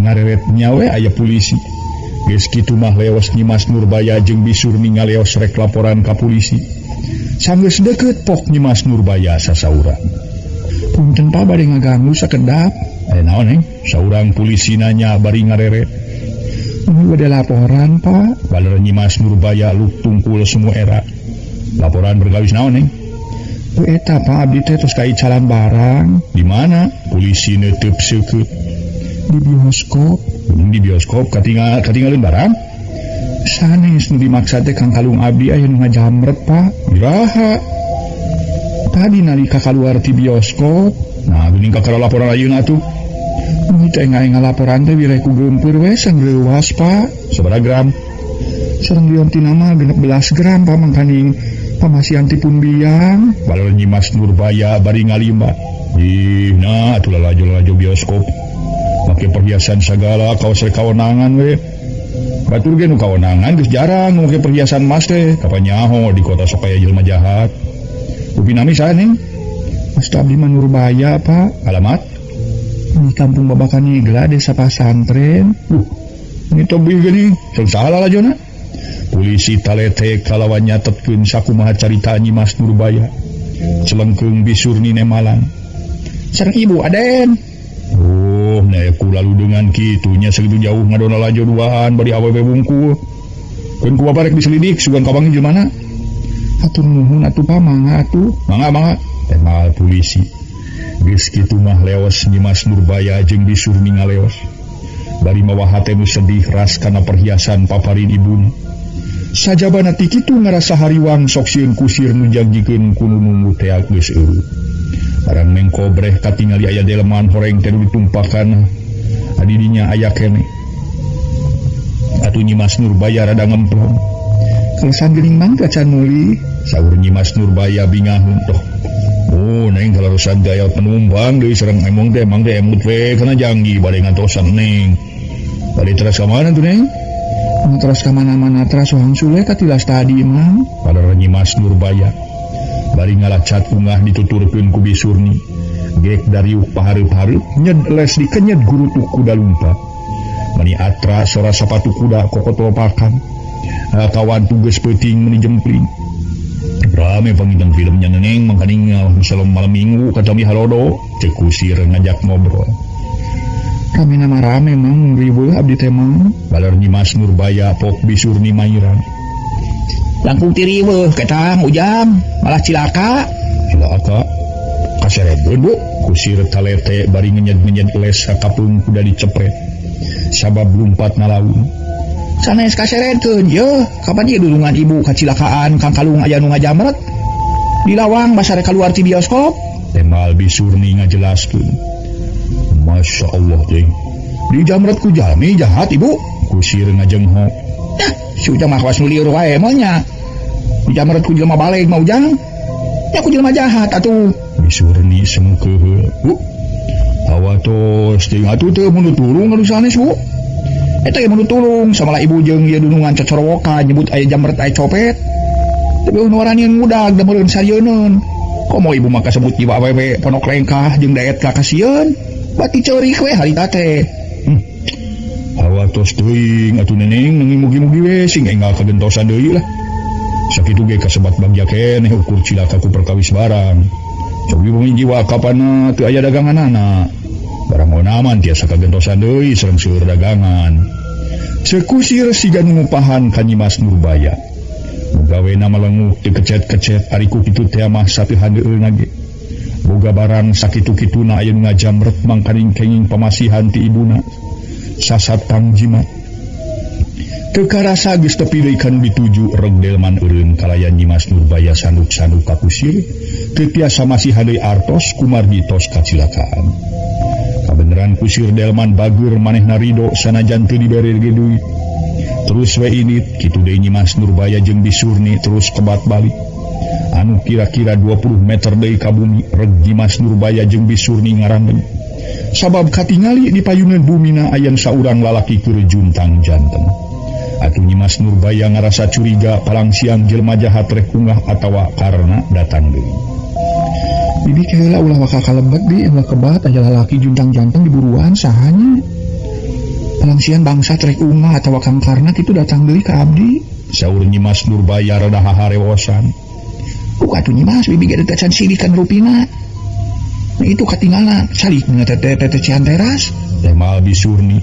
Ngareret nyawe aya polisi. Geus kitu mah leos Nyimas Nurbaya jeung Bisurni ngaleos rek laporan ka polisi. Sanggeus deket pok Nyimas Nurbaya sasaurang. Punten Pak bade ngaganggu sakedap. Aya naon neng? Saurang polisi nanya bari ngareret. Ini bade laporan Pak. Baler Nyimas Nurbaya luk tungkul semua era. Laporan bergawis naon neng? Bu eta Pak abdi teh tos kaicalan barang. Di mana? Polisi neuteub seukeut. Di bioskop. Di bioskop katingalin barang? Sanes nu dimaksa teh Kang Kalung abdi aya nu ngajamret Pak. Iraha? Tadi nalika kaluar ti bioskop. Nah, geuning kakara laporan ayeuna atuh. Teh ngae ngalaporan teh wireh ku geumpeur we sangreuwas Pak. Sabaraha gram? Sareng liontina mah 16 gram Pak mangkaning pamasihan ti pun biang. Balor Nyimas Nurbaya bari ngalimba. Ih, nah atuh lalajo-lalajo bioskop. Make perhiasan sagala kawas rek kawenangan we. Batur ge nu kawenangan geus jarang make perhiasan emas teh. Kapan nyaho di kota sok aya jelema jahat. Upina nami saha Neng? Asta abdi mah Nurbaya, Pak. Alamat? Di Kampung Babakan Igla, Desa Pasantren. Ini tebih geuning. Sok saha lalajona? Polisi talete kalawan nyatetkeun sakumaha carita Nyimas Nurbaya. Celengkeung Bisurni nemalan. Sareng ibu Aden. Oh, nah ku lalu dengan kitu nya segitu jauh ngadona lalajo duaan bari awewe wungkul. Keun ku bapak rek diselidik sugan kabangi jelema. Hatur nuhun atuh Pak, mangga atuh. Mangga mangga. Temal polisi. Geus kitu mah leos Nyimas Nurbaya jeung Bisurni ngaleos. Bari mawa hate nu sedih ras kana perhiasan paparin ibuna. Sajabana ti kitu ngarasa hariwang sok sieun kusir nu jangjikeun ku nu nunggu tea geus eueuh. Barang mengko breh katingali aya delman horeng teh ditumpakan adidinya aya keneh. Atuh Nyimas Nurbaya rada ngemplong. Kalesan geuning mang kacan muli, saur Nyimas Nurbaya bingahun toh. Oh, neng kalarusan gaya penumpang deui sareng emong teh mang teh emut we kana janggi bade ngantosan neng. Bade teras ka mana tuh neng? Teras ka mana-mana teras wangsul we katilas tadi mang. Padahal Nyimas Nurbaya bari ngalacat ungah dituturkeun ku Bisurni. Gek dariuk pahareup-hareup nyed les dikenyed gurutuk kuda lumpat. Mani atra sora sapatu kuda kokotopakan. Kawan tugas peuting meni jempling. Rame panginten filmnya neneng mangkaning misalnya malam minggu kacami halodo cek kusir ngajak ngobrol. Kami nama rame mang riweuh abdi teh mang. Balar Nyimas Nurbaya pok Bisurni mairan. Langkung ti riweuh ketang ujang malah cilaka. Cilaka kaserebeun Bu. Kusir talete bari ngenyed-ngenyed les sakapeung kuda dicepret. Sabab lumpat nalaun. Sanes kaseretkeun yeuh kapan ieu dulungan ibu kacilakaan kang kalung aya nu ngajamret. Di lawang basare kaluar ti bioskop. Temal Bisurni ngajelaskeun. Masya Allah jeung dijamret ku jalmi jahat ibu. Kusir ngajenghok. Yah, si ujang mah kawas nu lieur wae moal nya. Dijamret ku jelema baleg mah ujang. Ya ku jelema jahat atuh. Bisurni semu keuheul. Bu. Hawa tos jeung atuh teu mun tulung anu sanes Bu. Eta ge mun tulung samalah ibu jeung ieu dunungan cocorowokan nyebut aya jamret aya copet. Tapi nu waranian ngudag da meureun sarieun. Komo ibu mah kasebut jiwa awewe ponok lengkah jeung daet ka kasieun. Bati ceurik we harita teh. Hawa tos teuing atuh neneng nanging mugi-mugi we sing enggal kagentosan deui lah. Sakitu ge kasebat bagja keneh ukur cilaka ku perkawis barang. Cobi bumi jiwa kapana teu aya daganganana. Barang onaman tiasa kagentosan deui sareng seueur dagangan. Sekusir siga nu ngupahan ka Nyimas Nurbaya. Mugawena malenguk teu kecet-kecet ari ku kitu teh mah sateu handeueulna ge. Boga barang sakitu-kituna aya nu ngajamret mangkaning kenging pamasihan ti ibuna. Sasat tangjimat. Teu karasa geus tepi deui kanu dituju reg delman eureun kalayan Nyimas Nurbaya sanduk-sanduk ka kusir teu tiasa masihan deui artos kumargi tos kacilakaan. Kabeneran kusir delman bager manehna rido sanajan teu dibere ge duit. Terus we init kitu deui Nyimas Nurbaya jeung Bisurni terus kebat balik. Anu kira-kira 20 meter deui ka bumi reg Nyimas Nurbaya jeung Bisurni ngarangen. Sabab katingali di payuneun bumina aya saurang lalaki keur juntang janten. Atuh Nyimas Nurbaya ngarasa curiga palang siang jelema jahat rek ungah atawa karena datang deui. Bibi keula ulah waka kalebet di ulah kebat aya lalaki juntang janten diburuan sahanya. Palang siang bangsa rek ungah atawa kang karna kitu datang deui ka abdi. Saur Nyimas Nurbaya rada haharewosan. Ku atuh Nyimas bibi ge teh can sidik kan rupina. Nah, itu katinggalan salik teh teh Cianteras. Temal Bisurni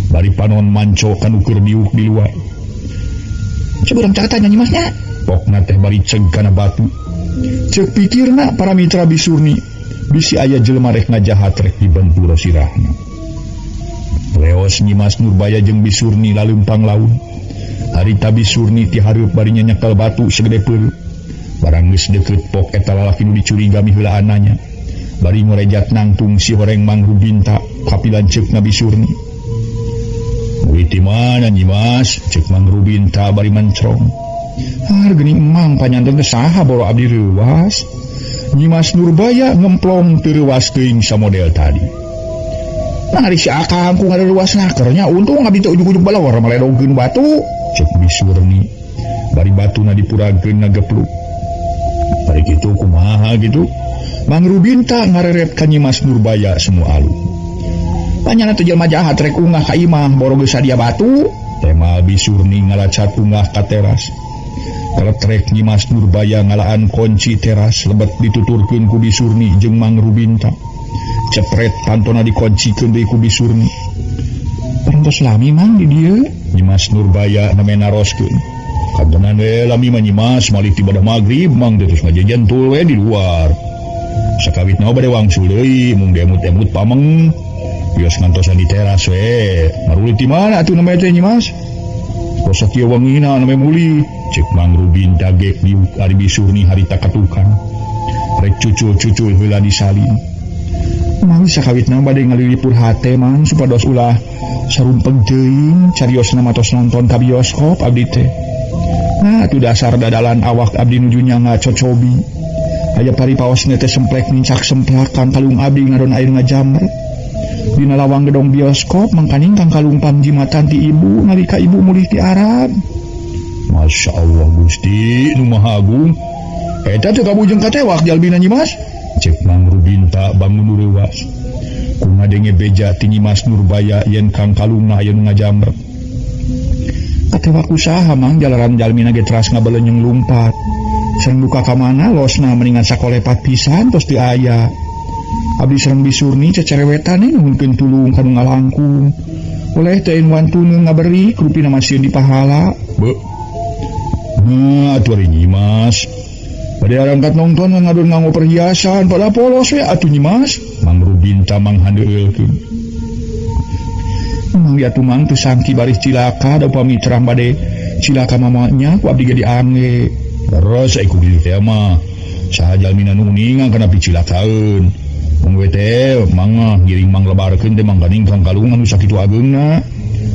bari panon manco kanu keur diuk di luar. Coba urang catatan Nyimasnya. Pokna teh bari ceg kana batu. Ceuk pikirna para mitra Bisurni bisi aya jelema rek ngajahat rek dibentur sirahna. Leos Nyimas Nurbaya jeung Bisurni laleumpang laun. Harita Bisurni ti hareup bari nyekel batu segede peureup. Barang geus deukeut pok eta lalaki nu dicuriga miheulaan nanya. Bari ngorejat nangtung si horeng mangrubinta kapilanceukna Bisurni. Marulit di mana Nyimas? Cek Mang Rubinta bari mencrong. Har geuning emang panyanten teh saha boro abdi reuwas. Nyimas Nurbaya ngemplong teu reuwas teuing samodel tadi. Nah ari si Akang ku ngareureuwas nakernya untung abdi teh ujug-ujug balawar maledogkeun batu. Cek Bisurni bari batuna dipuragkeun ngagepluk. Bari kitu kumaha gitu. Mang Rubinta ngareret ka Nyimas Nurbaya semua alu. Panyana teh jelema jahat rek ungah ka imah boro geus sadia batu. Tema Bisurni ngalacat ungah ka teras. Kaletrek Nyimas Nurbaya ngalaan kunci teras lebet dituturkeun ku Bisurni jeung Mang Rubinta. Cepret pantona dikuncikeun deui ku Bisurni. Parantos lami Mang di dieu? Nyimas Nurbaya neme naroskeun. Kantenan we lami mah Nyimas malih ti badah magrib Mang teh terus ngajejentul we di luar. Sakawitna bade wangsul deui mung diemut-emut pameng. Bios ngantosan di teras we. Marulit di mana atuh namanya teh Nyimas? Tos sakieu wengina name muli. Cek Mang Rubinta gek diuk ari Bisurni harita katukan. Rek cucul-cucul heula disalin. Mang sakawitna bade ngalilipur hate Mang supados ulah sarumpeng teuing cariosna mah tos nonton ka bioskop abdi teh. Nah atuh dasar dadalan awak abdi nuju nyanga cocobi. Aya paripaosna teh semplek nincak semplak kang kalung abdi ngadon air ngajamret. Dina lawang gedong bioskop mangkaning kang kalung pangjimatan ti ibu nalika ibu mulih ti Arab. Masya Allah Gusti nu Maha Agung. Eta teh kabujeng katewak jalmina Nyimas. Cek Mang Rubinta bangun reuwas. Ku ngadenge beja ti Nyimas Nurbaya yen kang kalungna aya nu ngajamret. Katewak usaha Mang jalaran jalmina ge teras ngabelenyeng lumpat. Sareng duka ka mana losna mendingan sakolepat pisan tos teu aya. Abdi sareng Bisurni cecerewetan nuhunkeun tulung ka nu ngalangkung. Oleh teh wantun ngaberi rupina masieun dipahala. Beuh. Nah, atuh ari Nyimas. Bade arangkat nonton ngadon nganggo perhiasan pada polos we atuh Nyimas. Mang Rubinta manghandeulkeun. Mang atuh Mang teu sangki baris cilaka da upami terang bade cilaka mamanya ku abdi ge diangge. Terus ai ku kitu teh mah. Saha jalmina nu uningan kana picilakaeun. Mung we teh mangga ngiring manglebarkeun teh mangkaning kang kalung anu sakitu ageungna.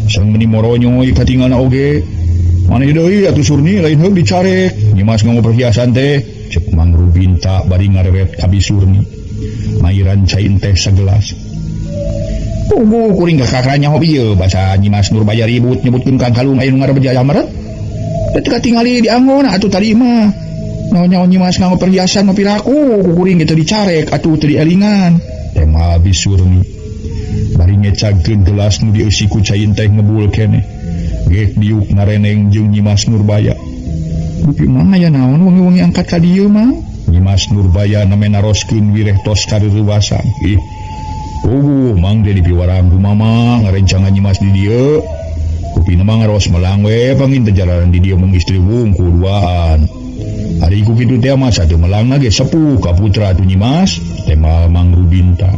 Sareng meuni moronyoy katingalna oge. Maneh deui atuh Surni lain heug dicarek. Nyimas nganggo perhiasan teh. Cek Mang Rubinta bari ngarewet ka Bisurni. Mairan cai teh sagelas. Tunggu kuring ka nyaho ieu basa Nyimas Nurbaya ribut nyebutkeun kang kalung aya nu ngarebeja jamret. Teh katingali diangon atuh tadi mah. Nyaho Nyimas nganggo perhiasan mah piraku ku kuring ge teu dicarek atuh teu dielingan. Tema Bisurni bari ngecagkeun gelas nu dieusi ku cai teh ngebul keneh. Gek diuk ngareneng jeung Nyimas Nurbaya. Dupi mang aya naon wengi-wengi angkat ka dieu Mang? Nyimas Nurbaya name naroskeun wireh tos kareurewasan. Ih. Puguh Mang teh dipiwarang ku mama ngarencangan Nyimas di dieu. Kupina mah ngaros melang we pangin teh jalanan di dieu mung istri wungkul duaan. Ari ku kitu teh mah satu melangna ge sepuh ka putra atuh Nyimas, tema Mang Rubinta.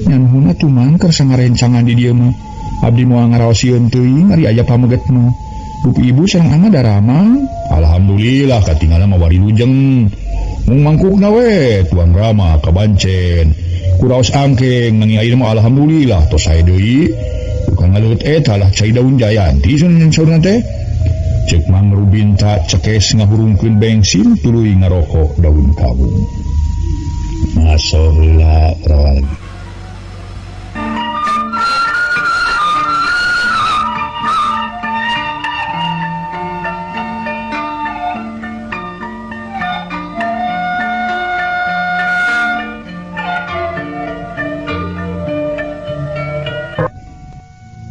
Nyanuhun atuh Mang keur sangarencangan di dieu mah. Abdi moal ngaraosieun teuing ari aya pameget mah. Dupi ibu sareng ama darama. Alhamdulillah katinggalan mah wari lujeng. Mung mangkukna we tuang rama ka bancen. Kuraos angkeng nanging ayeuna mah alhamdulillah tos sae deui. Tukang ngaleut eta lah cai daun jayanti saurna teh. Cek Mang Rubinta cekes ngahurungkeun bensin tuluy ngarokok daun kawung. Ngaso heula rawalgi.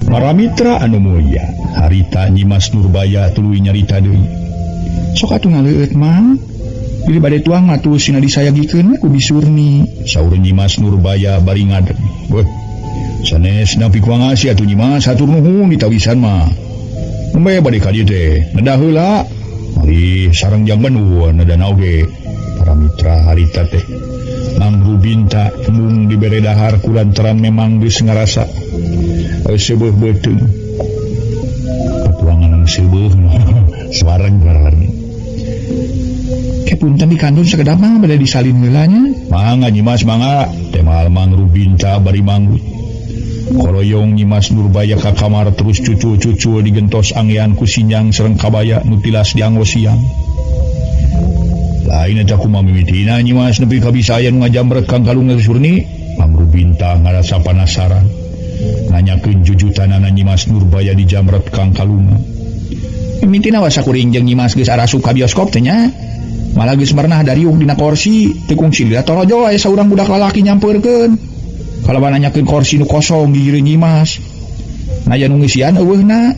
Para mitra anu mulya, harita Nyimas Nurbaya tuluy nyarita deui. Sok atuh ngaleueut Mang. Diri bade tuang atuh sina disayagikeun ku Bisurni. Saur Nyimas Nurbaya bari ngadeg. Beuh. Sanes nampi kuangasi atuh Nyimas hatur nuhun ditawisan mah. Nembe bade ka dieu teh, nedah heula. Malih sareng jang benueun nedana oge. Para mitra harita teh Mang Rubinta mung dibere dahar kulantaran memang geus ngarasa seubeuh beuteung. Petuangan anu seubeuh suareng warna. Punten di kantun sakedap mah bade disalin heula nya. Mangga Nyimas mangga. Temal Mang Rubinta bari manggut. Koroyong Nyimas Nurbaya ka kamar terus cucu-cucu digentos anggean ku sinjang sareng kabaya nu tilas dianggo siang. Lain eta kumaha mimitina Nyimas nepi ka bisa aya nu ngajamret Kang Kalunga Surni. Mang Rubinta ngarasa panasaran. Nanyakeun jujutanana Nyimas Nurbaya dijamret Kang Kalunga. Mimitina wasa kuring jeung Nyimas geus arasup ka bioskop teh nya. Malah geus merenah dariuk dina korsi, teu kungsi lila torojo aya saurang budak lalaki nyampeurkeun. Kalawan nanyakeun korsi nu kosong gigireun Nyimas. Naya nu ngeusian eueuhna.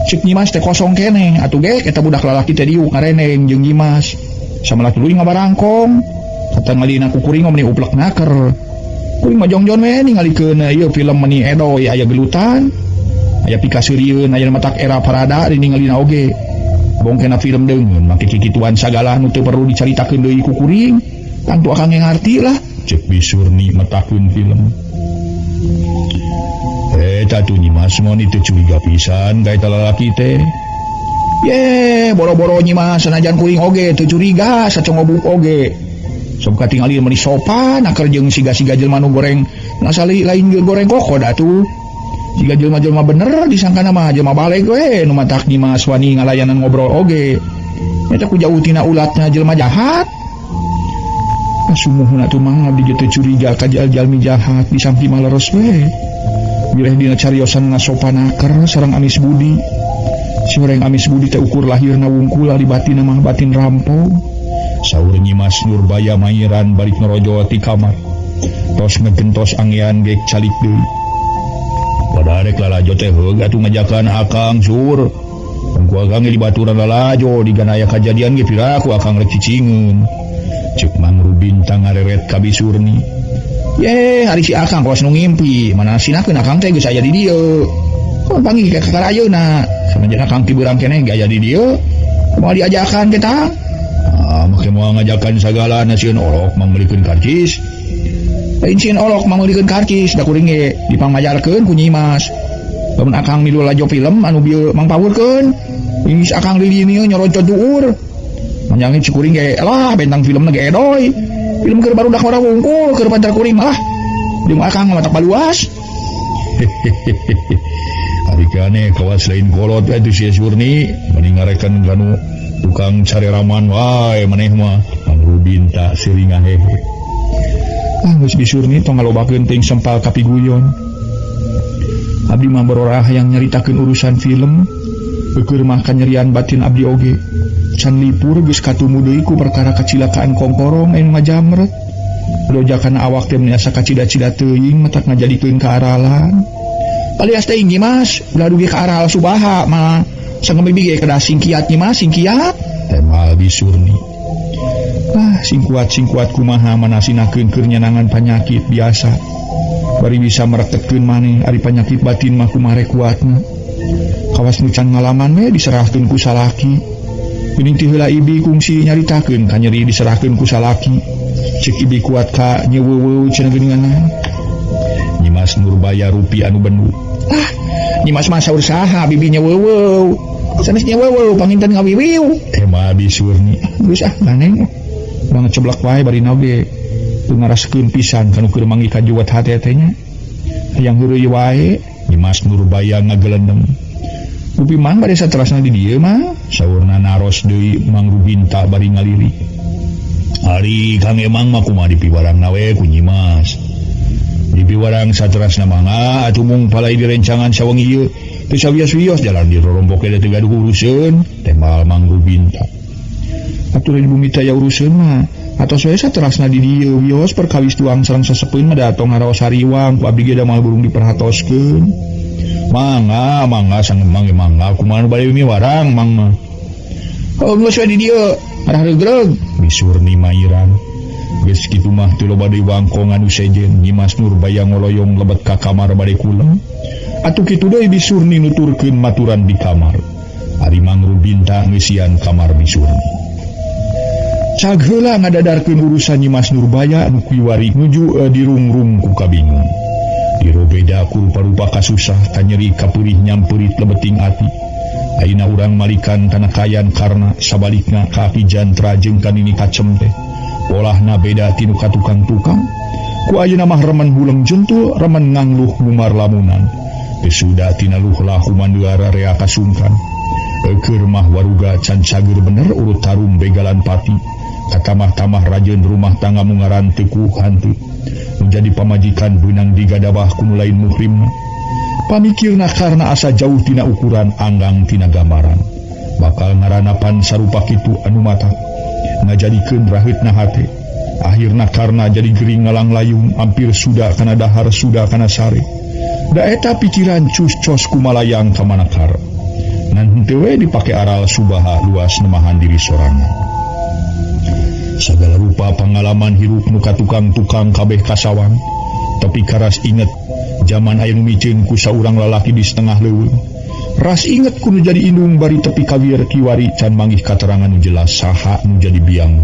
Ceuk Nyimas teh kosong keneh, atuh ge eta budak lalaki teh diuk ngareneng jeung Nyimas. Samalah tuluy ngabarangkong. Kata ngalina ku kuring meni uplek naker. Kuring mah jongjon we ningalikeun ieu film meni edoy aya gelutan. Aya pikaseurieun aya matak era parada diningalina oge. Bongkena film deungeun make kikituan sagala nu teu perlu dicaritakeun deui ku kuring. Tangtu akang ngarti lah. Cek Bisurni metakeun film. Eta tuh Nyimas mun teu curiga pisan ka eta lalaki teh. Ye, boro-boro Nyimas sanajan kuring oge teu curiga sacongobuk oge. Sok katingali meuni sopan aker jeung siga-siga jelema nu goreng nasali lain goreng kokod atuh. Siga jelema-jelema bener disangkana mah jelema baleg we nu matak Nyimas wani ngalayanan ngobrol oge. Eta ku jauh tina ulatna jelema jahat. Sumuhun atuh mah abdi ge teu curiga ka jalmi jahat disangki mah leres we. Bileh dina cariosan ngasopanaker sareng Amis Budi. Si urang Amis Budi teh ukur lahirna wungkul ari batinna mah batin rampong. Saur Nyimas Nurbaya mairan balik norojo ti kamar. Tos ngegentos anggean ge calik deui. Pada rek lalajo teh heug atuh ngajakan akang sur. Ku akang ge dibaturan lalajo digana aya kajadian ge piraku akang rek cicingeun. Ceuk Mang Rubinta ngareret ka Bisurni. Ye, ari si akang kos nu ngimpi, mana sinakeun akang teh geus aya di dieu. Kok panggih ka kakarayeuna. Sanajan akang ti beurang keneh ge aya di dieu. Moal diajakan ke tang. Ah, make moal ngajakan sagala na sieun orok mangmeulikeun karcis. Lain sieun orok mangmeulikeun karcis, da kuring ge dipangmajarkeun ku Nyimas. Lamun akang milu lajo film anu bieu mangpawurkeun. Geus akang di dieu nyoroncot duur. Manjangin si kuring ge lah bentang filmna ge edoy. Film keur barudak ora wungkul keur pantar kuring lah. Jeung akang mah matak baluas. Ari kane kawas lain kolot atuh si Surni mending ngarekan kanu tukang careraman wae maneh mah. Mang Rubinta seuring ngahehe. Ah geus Bisurni tong ngalobakeun teuing sempal kapiguyon. Abdi mah berorah yang nyaritakeun urusan film. Eueur mah kanyerian batin abdi oge. Can lipur geus katumu deui ku perkara kacilakaan kongkorong anu ngajamret. Lojakan awak teh meni asa kacida-cida teuing matak ngajadikeun kaaralan. Alias teh Nyimas, ulah dugi ka aral subaha mah. Sanggeum bibi ge kedah singkiat Nyimas, singkiat. Temal Bisurni. Ah, singkuat-singkuat kumaha manasinakeun keur nyanangan panyakit biasa. Bari bisa mereketkeun maneh ari panyakit batin mah kumaha rek kuatna. Kawas nu can ngalaman we diserahkeun ku salaki. Geuning ti heula ibi kungsi nyaritakeun ka nyeri diserahkeun ku salaki. Ceuk ibi kuat ka nyeuweuweu cenah geuningan. Nyimas Nurbaya rupi anu bendu. Ah, Nyimas mah saur saha bibi nyeuweuweu. Sanes nyeuweuweu panginten ngawiwiu. Tema Bisurni. Geus ah ganeng. Urang ngeceblak wae bari oge. Teu ngaraskeun pisan kanu keur manggih kajuwat hate teh nya. Hayang heureuy wae Nyimas Nurbaya ngagelendeng. Rupi mang bade saterasna di dieu mah saurna naros deui Mang Rubinta bari ngalirik. Ari Kang Emang mah kumaha dipiwarangna we ku Nyimas. Dipiwarang saterasna mangga atuh mung palai direncangan sawengi ieu. Teu sawios-wios jalan di rorombok teh teu gaduh uruseun tembal Mang Rubinta. Atuh di bumi teh aya uruseun mah atos we saterasna di dieu wios perkawis tuang sareng sesepeun mah da tong ngaraos hariwang ku abdi ge da moal burung diperhatoskeun. Mangga, mangga sang emang ge mangga kumaha nu bade miwarang mang mah. Oh geus we di dieu, arah regreg Bisurni mairan. Geus kitu mah teu loba deui wangkong anu sejen Nyimas Nurbaya ngoloyong lebet ka kamar bade kulem. Atuh kitu deui Bisurni nuturkeun maturan di kamar. Ari Mang Rubinta ngeusian kamar Bisurni. Cag heula ngadadarkeun urusan Nyimas Nurbaya anu kiwari nuju dirungrung ku kabingung. Dirobeda ku rupa-rupa kasusah kanyeri kapurih nyamperit lebeting ati. Ayeuna urang malikan kana kayan karna sabalikna ka api jantra jeung kanini kacem teh. Polahna beda tinu ka tukang-tukang. Ku ayeuna mah remen huleng jentul, remen ngangluh ngumar lamunan. Teu suda tina luhlah humanduara rea kasungkan. Eukeur mah waruga can cager bener urut tarum begalan pati. Katamah-tamah rajeun rumah tangga mungaran teu ku hantu. Nu jadi pamajikan beunang digadabah ku nu lain muhrimna. Pamikirna karna asa jauh tina ukuran anggang tina gambaran. Bakal ngaranapan sarupa kitu anu mata ngajadikeun raheutna hate. Akhirna karna jadi gering ngalang layung ampir suda kana dahar suda kana sare. Da eta pikiran cus-cos kumalayang ka manakar. Ngan henteu we dipake aral subaha luas nemahan diri sorangan. Sagala rupa pangalaman hirup nu katukang-tukang kabeh kasawang. Tapi karas inget zaman aya nu miceun ku saurang lalaki di setengah leuweung. Ras inget ku nu jadi indung bari tepi kawir kiwari can manggih katerangan nu jelas saha nu jadi biang,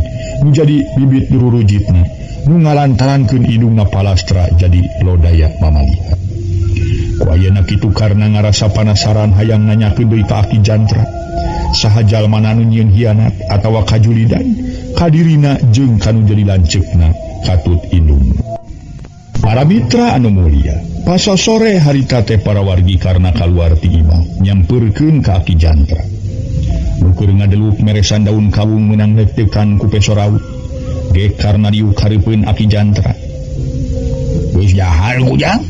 nu jadi bibit dururujitna, nu ngalantarankeun indungna palastra jadi lodaya mamalihan. Ku ayeuna kitu karna ngarasa panasaran hayang nanyakeun deui ka Aki Jantra. Saha jalmana nu nyieun hianat atawa kajulidan kadirina jeung kanu jadi lanceukna katut indung. Para mitra anu mulia, pasal sore harita teh para wargi karna kaluar ti imah nyampeurkeun ka Aki Jantra. Nu keur ngadeluk meresan daun kawung meunang letekan ku peso raut. Ge karna diuk hareupeun Aki Jantra. Geus dahar ujang?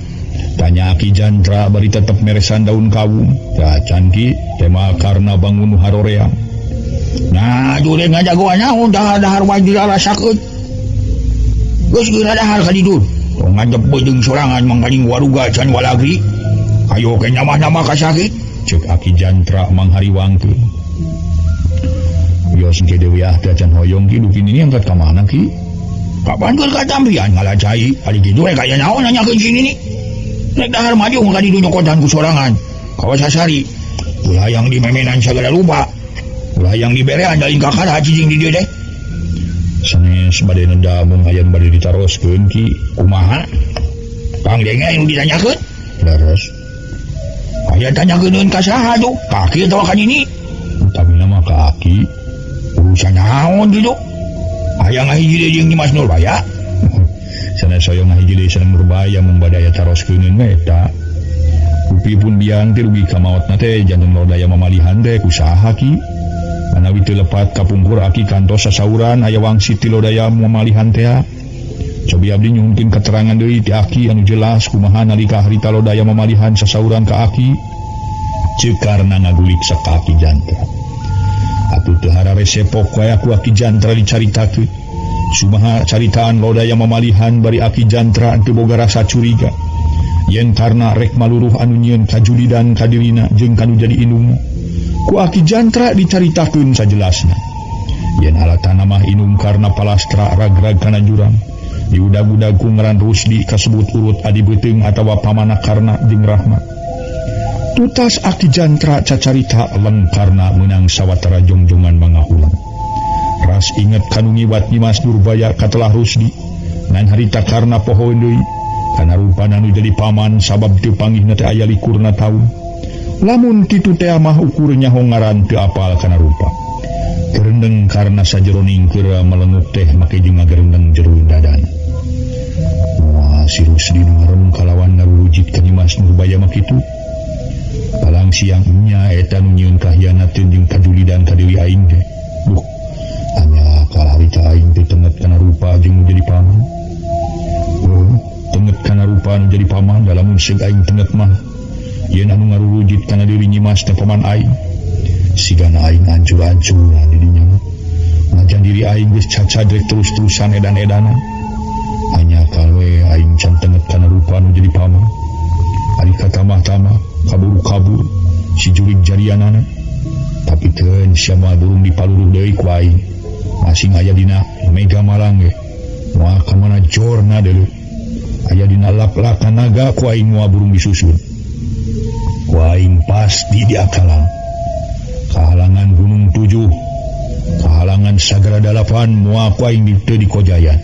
Tanya Aki Jantra bari tetep meresan daun kawung. Tah can ki tema karna bangun nu haroream. Nah, jure ngajagoan naon dahar-dahar wae dirasakeun. Geus geura dahar ka ditu. Tong ngadep beudeung sorangan mangkaning waruga can walagri. Hayo ke nyamah-nyamah ka sakit. Ceuk Aki Jantra manghariwangkeun. Yos engke deui ah teh can hoyong ki duki nini angkat ka mana ki? Kapan keur katampian ngalacai? Ari kitu we kaya naon nanyakeun si nini. Rek dahar maju ka ditu nyokotan ku sorangan. Kawas sasari. Ulah yang dimemenan sagala rupa. Ulah yang diberean lain kakara cicing di dieu teh. Sanes bade nenda mung aya nu bade ditaroskeun ki. Kumaha? Kang denge nu ditanyakeun? Leres. Aya tanyakeun ka saha tuh? Ka aki atawa ka nini? Utamina mah ka aki. Urusan naon kitu? Aya ngahiji deui jeung Nyimas Nurbaya? Sanes hoyong ngahiji deui sareng Nurbaya mung bade aya taroskeun we eta. Rupi pun biang teh rugi ka maotna teh janten lodaya mamalihan teh kusaha ki? Manawi teu lepat kapungkur aki kantos sasauran aya wangsit ti lodaya mamalihan teh. Cobi abdi nyuhunkeun keterangan deui ti aki anu jelas kumaha nalika harita lodaya mamalihan sasauran ka aki. Ceuk karna ngagulik saka Aki Jantra. Atuh teu hararesepok wae ku Aki Jantra dicaritakeun. Sumaha caritaan lodaya mamalihan bari Aki Jantra teu boga rasa curiga. Yen karna rek maluruh anu nyieun kajulidan kadirina jeung kanu jadi indungna. Ku Aki Jantra dicaritakeun sajelasna. Yen alatana mah indung karna palastra rag-rag kana jurang. Diudag-udag ku ngaran Rusdi kasebut urut adi beuteung atawa pamana karna jeung Rahmat. Tutas Aki Jantra cacarita leng karna meunang sawatara jongjongan mangahulang. Ras inget kanu ngiwat Nyimas Nurbaya katelah Rusdi. Ngan harita karna poho deui. Kana rupana nu jadi paman sabab teu panggihna teh aya likurna taun. Lamun kitu teh mah ukur nyaho ngaran teu apal kana rupa. Gerendeng karna sajeroning keur melenguk teh make jeung ngagerendeng jero dadan. Wah, si Rusdi nu ngarem kalawan ngarurujit ka Nyimas Nurbaya mah kitu. Palang siang nya eta nu nyieun kahianateun jeung kajulidan ka deui aing teh. Duh, anya kalah harita aing teh tenget kana rupa jeung nu jadi paman. Oh, tenget kana rupa nu jadi paman da lamun seug aing tenget mah. Yen anu ngarurujit kana diri Nyimas teh paman aing. Sigana aing ancur-ancuran di dinya mah. Najan diri aing geus cacadrek terus-terusan edan-edanan. Hanya kalwe aing can tenget kana rupa nu jadi paman. Ari katamah-tamah kabur-kabur si jurig jarianana. Tapi keun sia moal burung dipaluruh deui ku aing. Masing aya dina Mega Malang ge. Moal ka mana jorna deuleu. Aya dina lak-lakan naga ku aing moal burung disusun. Ku aing pasti diakalan. Kahalangan gunung 7, kahalangan sagara 8 moal ku aing teu dikojayan.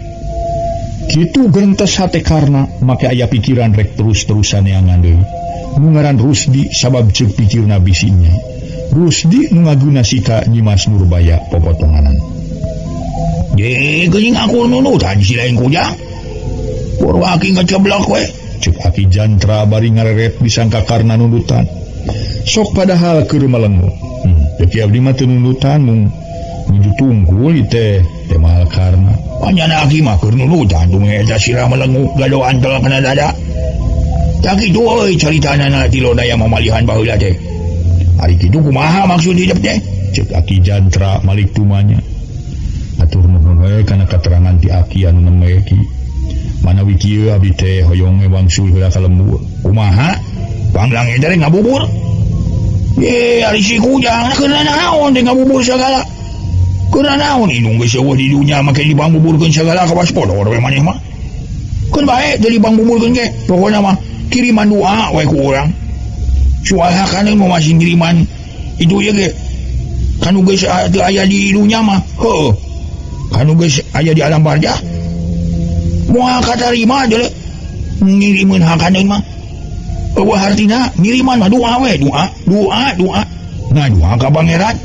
Kitu gerentes hate karna make aya pikiran rek terus-terusan neangan deui. Nu ngaran Rusdi sabab ceuk pikirna bisinya. Rusdi nu ngaguna sika Nyimas Nurbaya popotonganan. Ge geuning aku nunutan si lain kujang. Purwa aki ngaceblak we. Cek Aki Jantra bari ngareret disangka karna nundutan. Sok padahal keur malengu. Teu abdi mah teu nundutan mung nuju tungkul teh teh mahal karna. Panjana aki mah keur nundutan tunge eta sirah melengu gado antel kana dada. Tak kitu euy caritanana ti Lodaya mamalihan baheula teh. Ari kitu kumaha maksud hidup teh? Cek Aki Jantra malik tumanya. Atur nuhun we kana katerangan ti aki anu nembe ki. Manawi kieu abdi teh hoyong wangsul heula ka lembur. Kumaha? Panglang eta teh ngabubur. Ye, ari si kujang keur naon teh ngabubur sagala. Keur naon indung geus eueuh di dunya make dipangbuburkeun sagala kawas podor we maneh mah. Keun bae teu dipangbuburkeun ge, pokona mah kiriman doa we ku urang. Soal hakaneun mah masih kiriman itu ye ge. Kanu geus teu aya di dunya mah, heueuh. Kanu geus aya di alam barzah. Moal katarima deuleu ngirimeun hakaneun mah. Eueuh hartina ngiriman mah doa we, doa, doa, doa. Ngadoa ka Pangeran.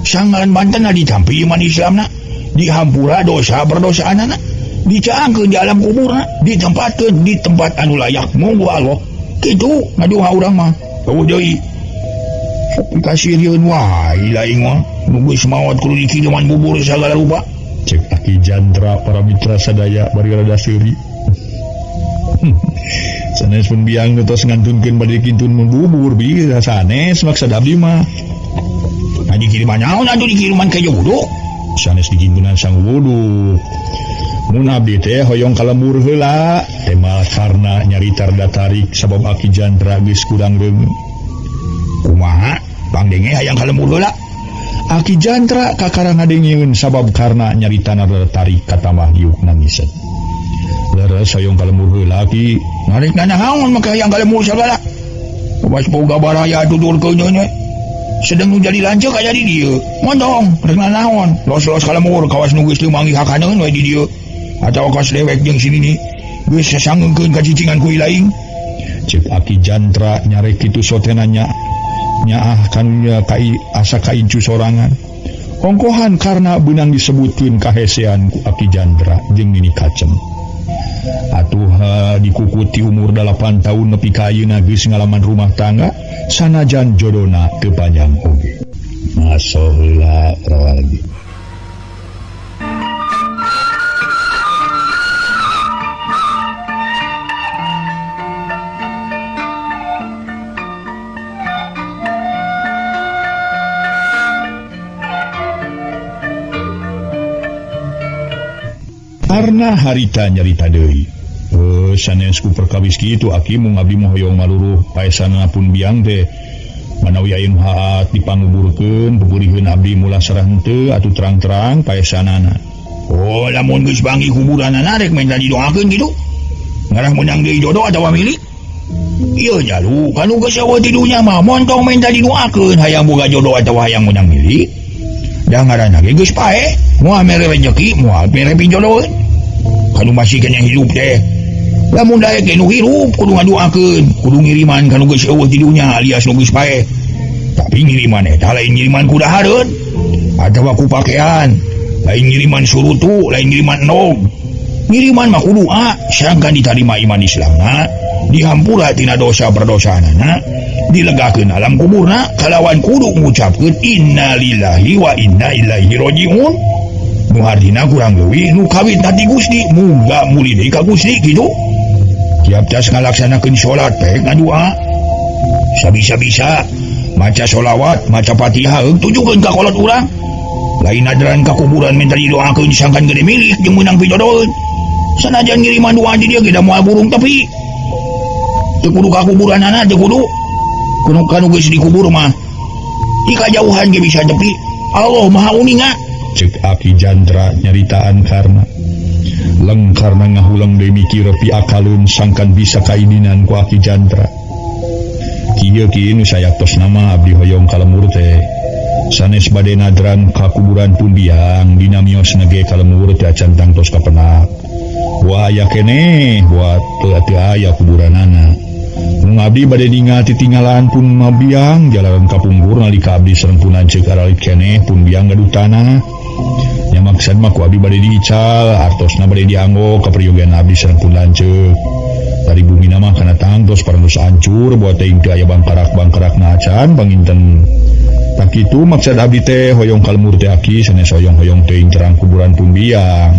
Sanggalan banten ditampi iman Islamna, dihampura dosa perdosaanana, dicaangkeun di alam kuburna, ditempatkeun di tempat anu layak monggo Allah. Kitu ngadoa urang mah. Eueuh deui. Sok pikasirieun wae lain mah. Nu geus maot kudu dikiriman bubur sagala rupa. Cek Aki Jantra para mitra sadaya bari rada seuri. Sanes pun biang nu tos ngantunkeun bade kintun mun bubur bieu sanes maksud abdi mah. Nah dikiriman naon atuh dikiriman ka wuduk? Sanes dikintunan sang wuduk. Mun abdi teh hoyong ka lembur heula, tema karna nyarita rada tarik sabab Aki Jantra geus kurang reungeun. Kumaha? Pangdenge hayang ka lembur heula. Aki Jantra kakara ngadengeun sabab karna nyaritana rada tarik katambah diuk nangiseun. Leres hoyong ka lembur heula ki, narik nanaon maka hayang ka lembur sagala. Kawas boga baraya tuturkeun we. Sedeng nu jadi lanceuk aya di dieu. Mondong rek nanaon? Los-los ka lembur kawas nu geus teu manggih hakaneun we di dieu. Atawa kawas dewek jeung si nini geus sasangeungkeun ka cicingan ku ilaing. Cek Aki Jantra nyarek kitu sotena nya nyaah kanunya kai asa kaincu sorangan. Ongkohan karna beunang disebutkeun kahesean ku Aki Jantra jeung Nini Kacem. Atuh dikukuti umur 8 tahun nepi ka ayeuna geus ngalaman rumah tangga sanajan jodona teu panjang oge. Ngaso heula rawalgi. Karena harita nyarita deui. Sanes ku perkawis kitu aki mung abdi mah hoyong maluruh paesanna pun biang teh. Manawi aya nu haat dipanguburkeun pupuriheun abdi mulah sarah henteu atuh terang-terang paesanana. Oh, lamun geus panggih kuburanana rek menta didoakeun kitu. Ngarah meunang deui jodoh atawa milik? Ieu jalu, kanu geus eueuh ti dunya mah montong menta didoakeun hayang boga jodoh atawa hayang meunang milik. Da ngaranna ge geus paeh, moal mere rejeki, moal mere pijodoheun. Kanu masih kena hidup teh. Lamun daek ge nu hirup kudu ngadoakeun, kudu ngiriman kanu geus eueuh ti dunya alias nu geus paeh. Tapi ngiriman eta lain ngiriman ku dahareun atawa ku pakean, lain ngiriman surutu, lain ngiriman endog. Ngiriman mah kudu doa, sangkan ditarima iman Islamna, dihampura tina dosa perdosaanana, dilegakeun alam kuburna kalawan kudu ngucapkeun innalillahi wa inna ilaihi rajiun. Nu hartina kurang leuwih nu kawit ti Gusti, muga mulih deui ka Gusti kitu. Tiap tas ngalaksanakeun salat teh ngadoa. Sabisa-bisa maca sholawat, maca Fatihah tujukeun ka kolot urang. Lain nadran ka kuburan minta didoakeun sangkan gede milik jeung meunang pijodoheun. Sanajan ngiriman doa di dieu ge da moal burung tepi. Teu kudu ka kuburanana teu kudu. Kudu kanu geus dikubur mah. Di kajauhan ge bisa tepi. Allah Maha Uninga. Cek Aki Jantra nyaritaan karna. Leng karna ngahuleng deui mikir piakalun sangkan bisa kaidinan ku Aki Jantra. Kieu kieu nu sayaktos nama abdi hoyong ka lembur teh. Sanes bade nadran ka kuburan pun biang dina miosna ge ka lembur teh acan tangtos kapenak. Wah aya keneh, wah teu aya kuburanana. Mung abdi bade ningal titinggalan pun mabiang jalaran kapungkur nalika abdi sareng pun lanceuk aralit keneh pun biang gaduh tanah. Nya maksad mah ku abdi bade diical, artosna bade dianggo kaperyogian abdi sareng pun lanceuk. Dari bumi mah kana tangtos parantos hancur buat teuing teu aya bangkarak-bangkarakna acan panginten. Tak kitu maksad abdi teh hoyong ka lembur teh aki sanes hoyong-hoyong teuing terang kuburan pun biang.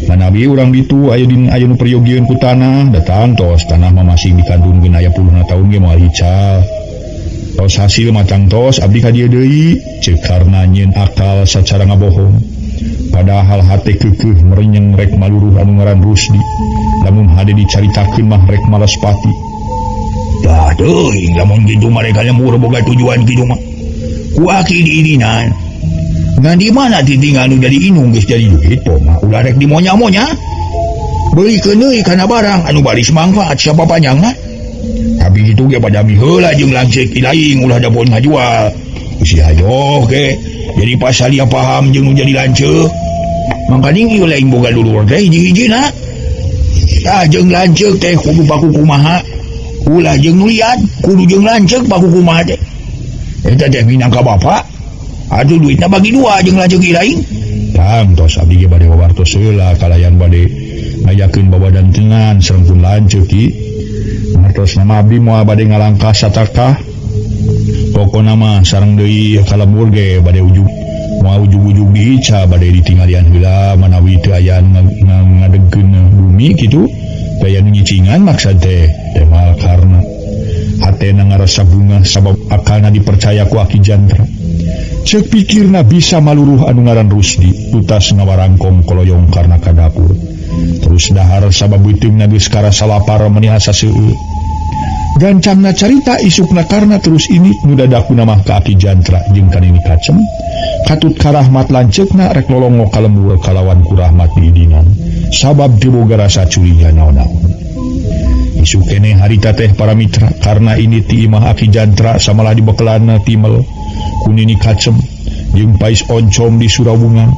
Manawi urang ditu aya din aya nu peryogieun ku tanah, da tangtos tanah mah masih dikantunkeun aya puluhna taun ge moal ical. Tos hasil mah tangtos abdi ka dieu deui, ceuk karna nyieun akal sacara ngabohong. Padahal hate keukeuh merenyeng rek maluruh anu ngaran Rusdi. Lamun hade dicaritakeun mah rek malas pati. Tah teuing lamun kitu mah rek lembur boga tujuan kitu mah. Ku aki diidinan. Ngan di mana titingal nu jadi inung geus jadi duit po mah ulah rek dimonya-monya. Beulikeun deui kana barang anu baris mangfaat siapa panjangna. Tapi kitu ge padami heula jeung lanceuk ilaing ulah dapon ngajual. Bisi hajoh ge jadi pasal dia paham jeung nu jadi lanceuk. Mangkaning ieu lain boga dulur teh hiji-hijina. Tah jeung lanceuk teh kudu paku kumaha. Ulah jeung nu liat kudu jeung lanceuk paku kumaha teh. Eta teh minangka bapak. Aduh duitna bagi dua jeung lanceuk lain. Tangtos abdi ge bade wawartos heula kalayan bade ngayakeun babadan tenan sareng pun lanceuk ki. Martos nama abdi moal bade ngalangkah satakah. Pokona mah sareng deui ka lembur ge bade ujug moal ujug-ujug diica bade ditinggalian heula manawi teu aya ngadegkeun bumi kitu. Teu aya nu nyicingan maksad teh teh mal karna hatena ngarasa bungah sabab akalna dipercaya ku Aki Jantra. Ceuk pikirna bisa maluruh anu ngaran Rusdi tutas ngawarangkong koloyong karna ka dapur. Terus dahar sabab beuteungna geus karasa lapar meni asa seueur. Gancangna carita isukna karna terus ini nu dadakuna mah ka Aki Jantra jeung ka Nini Kacem. Katut ka Rahmat lanceukna rek lolongo ka lembur kalawan ku Rahmat diidinan. Sabab teu boga rasa curiga naon-naon. Isuk keneh harita teh para mitra karena ini ti imah Aki Jantra samalah dibekelanna timel ku Nini Kacem jeung pais oncom di Surawungan.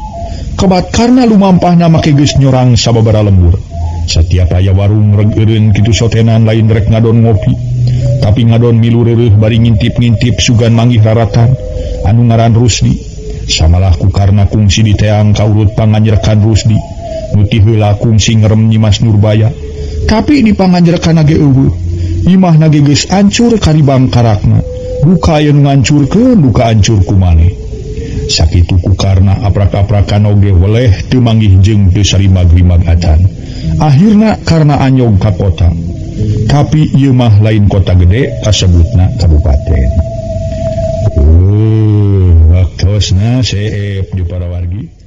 Kebat karena lumampahna make geus nyorang sababaraha lembur. Satiap aya warung reg eureun kitu sotenan lain rek ngadon ngopi. Tapi ngadon milu reureuh bari ngintip-ngintip sugan manggih raratan anu ngaran Rusdi. Samalah ku karna kungsi diteang ka urut panganjerekan Rusdi. Nu ti heula kungsi ngerem Nyimas Nurbaya. Tapi di panganjerekan ge eueuh. Imahna ge geus ancur karibang karakna. Duka aya nu ngancurkeun duka ancur kumaneh. Sakitu ku karna aprak-aprakan oge weleh teu manggih jeung teu sarimag-rimag acan. Akhirna karna anyog ka kota. Tapi ieu mah lain kota gede kasebutna kabupaten. Waktosna seep di para wargi.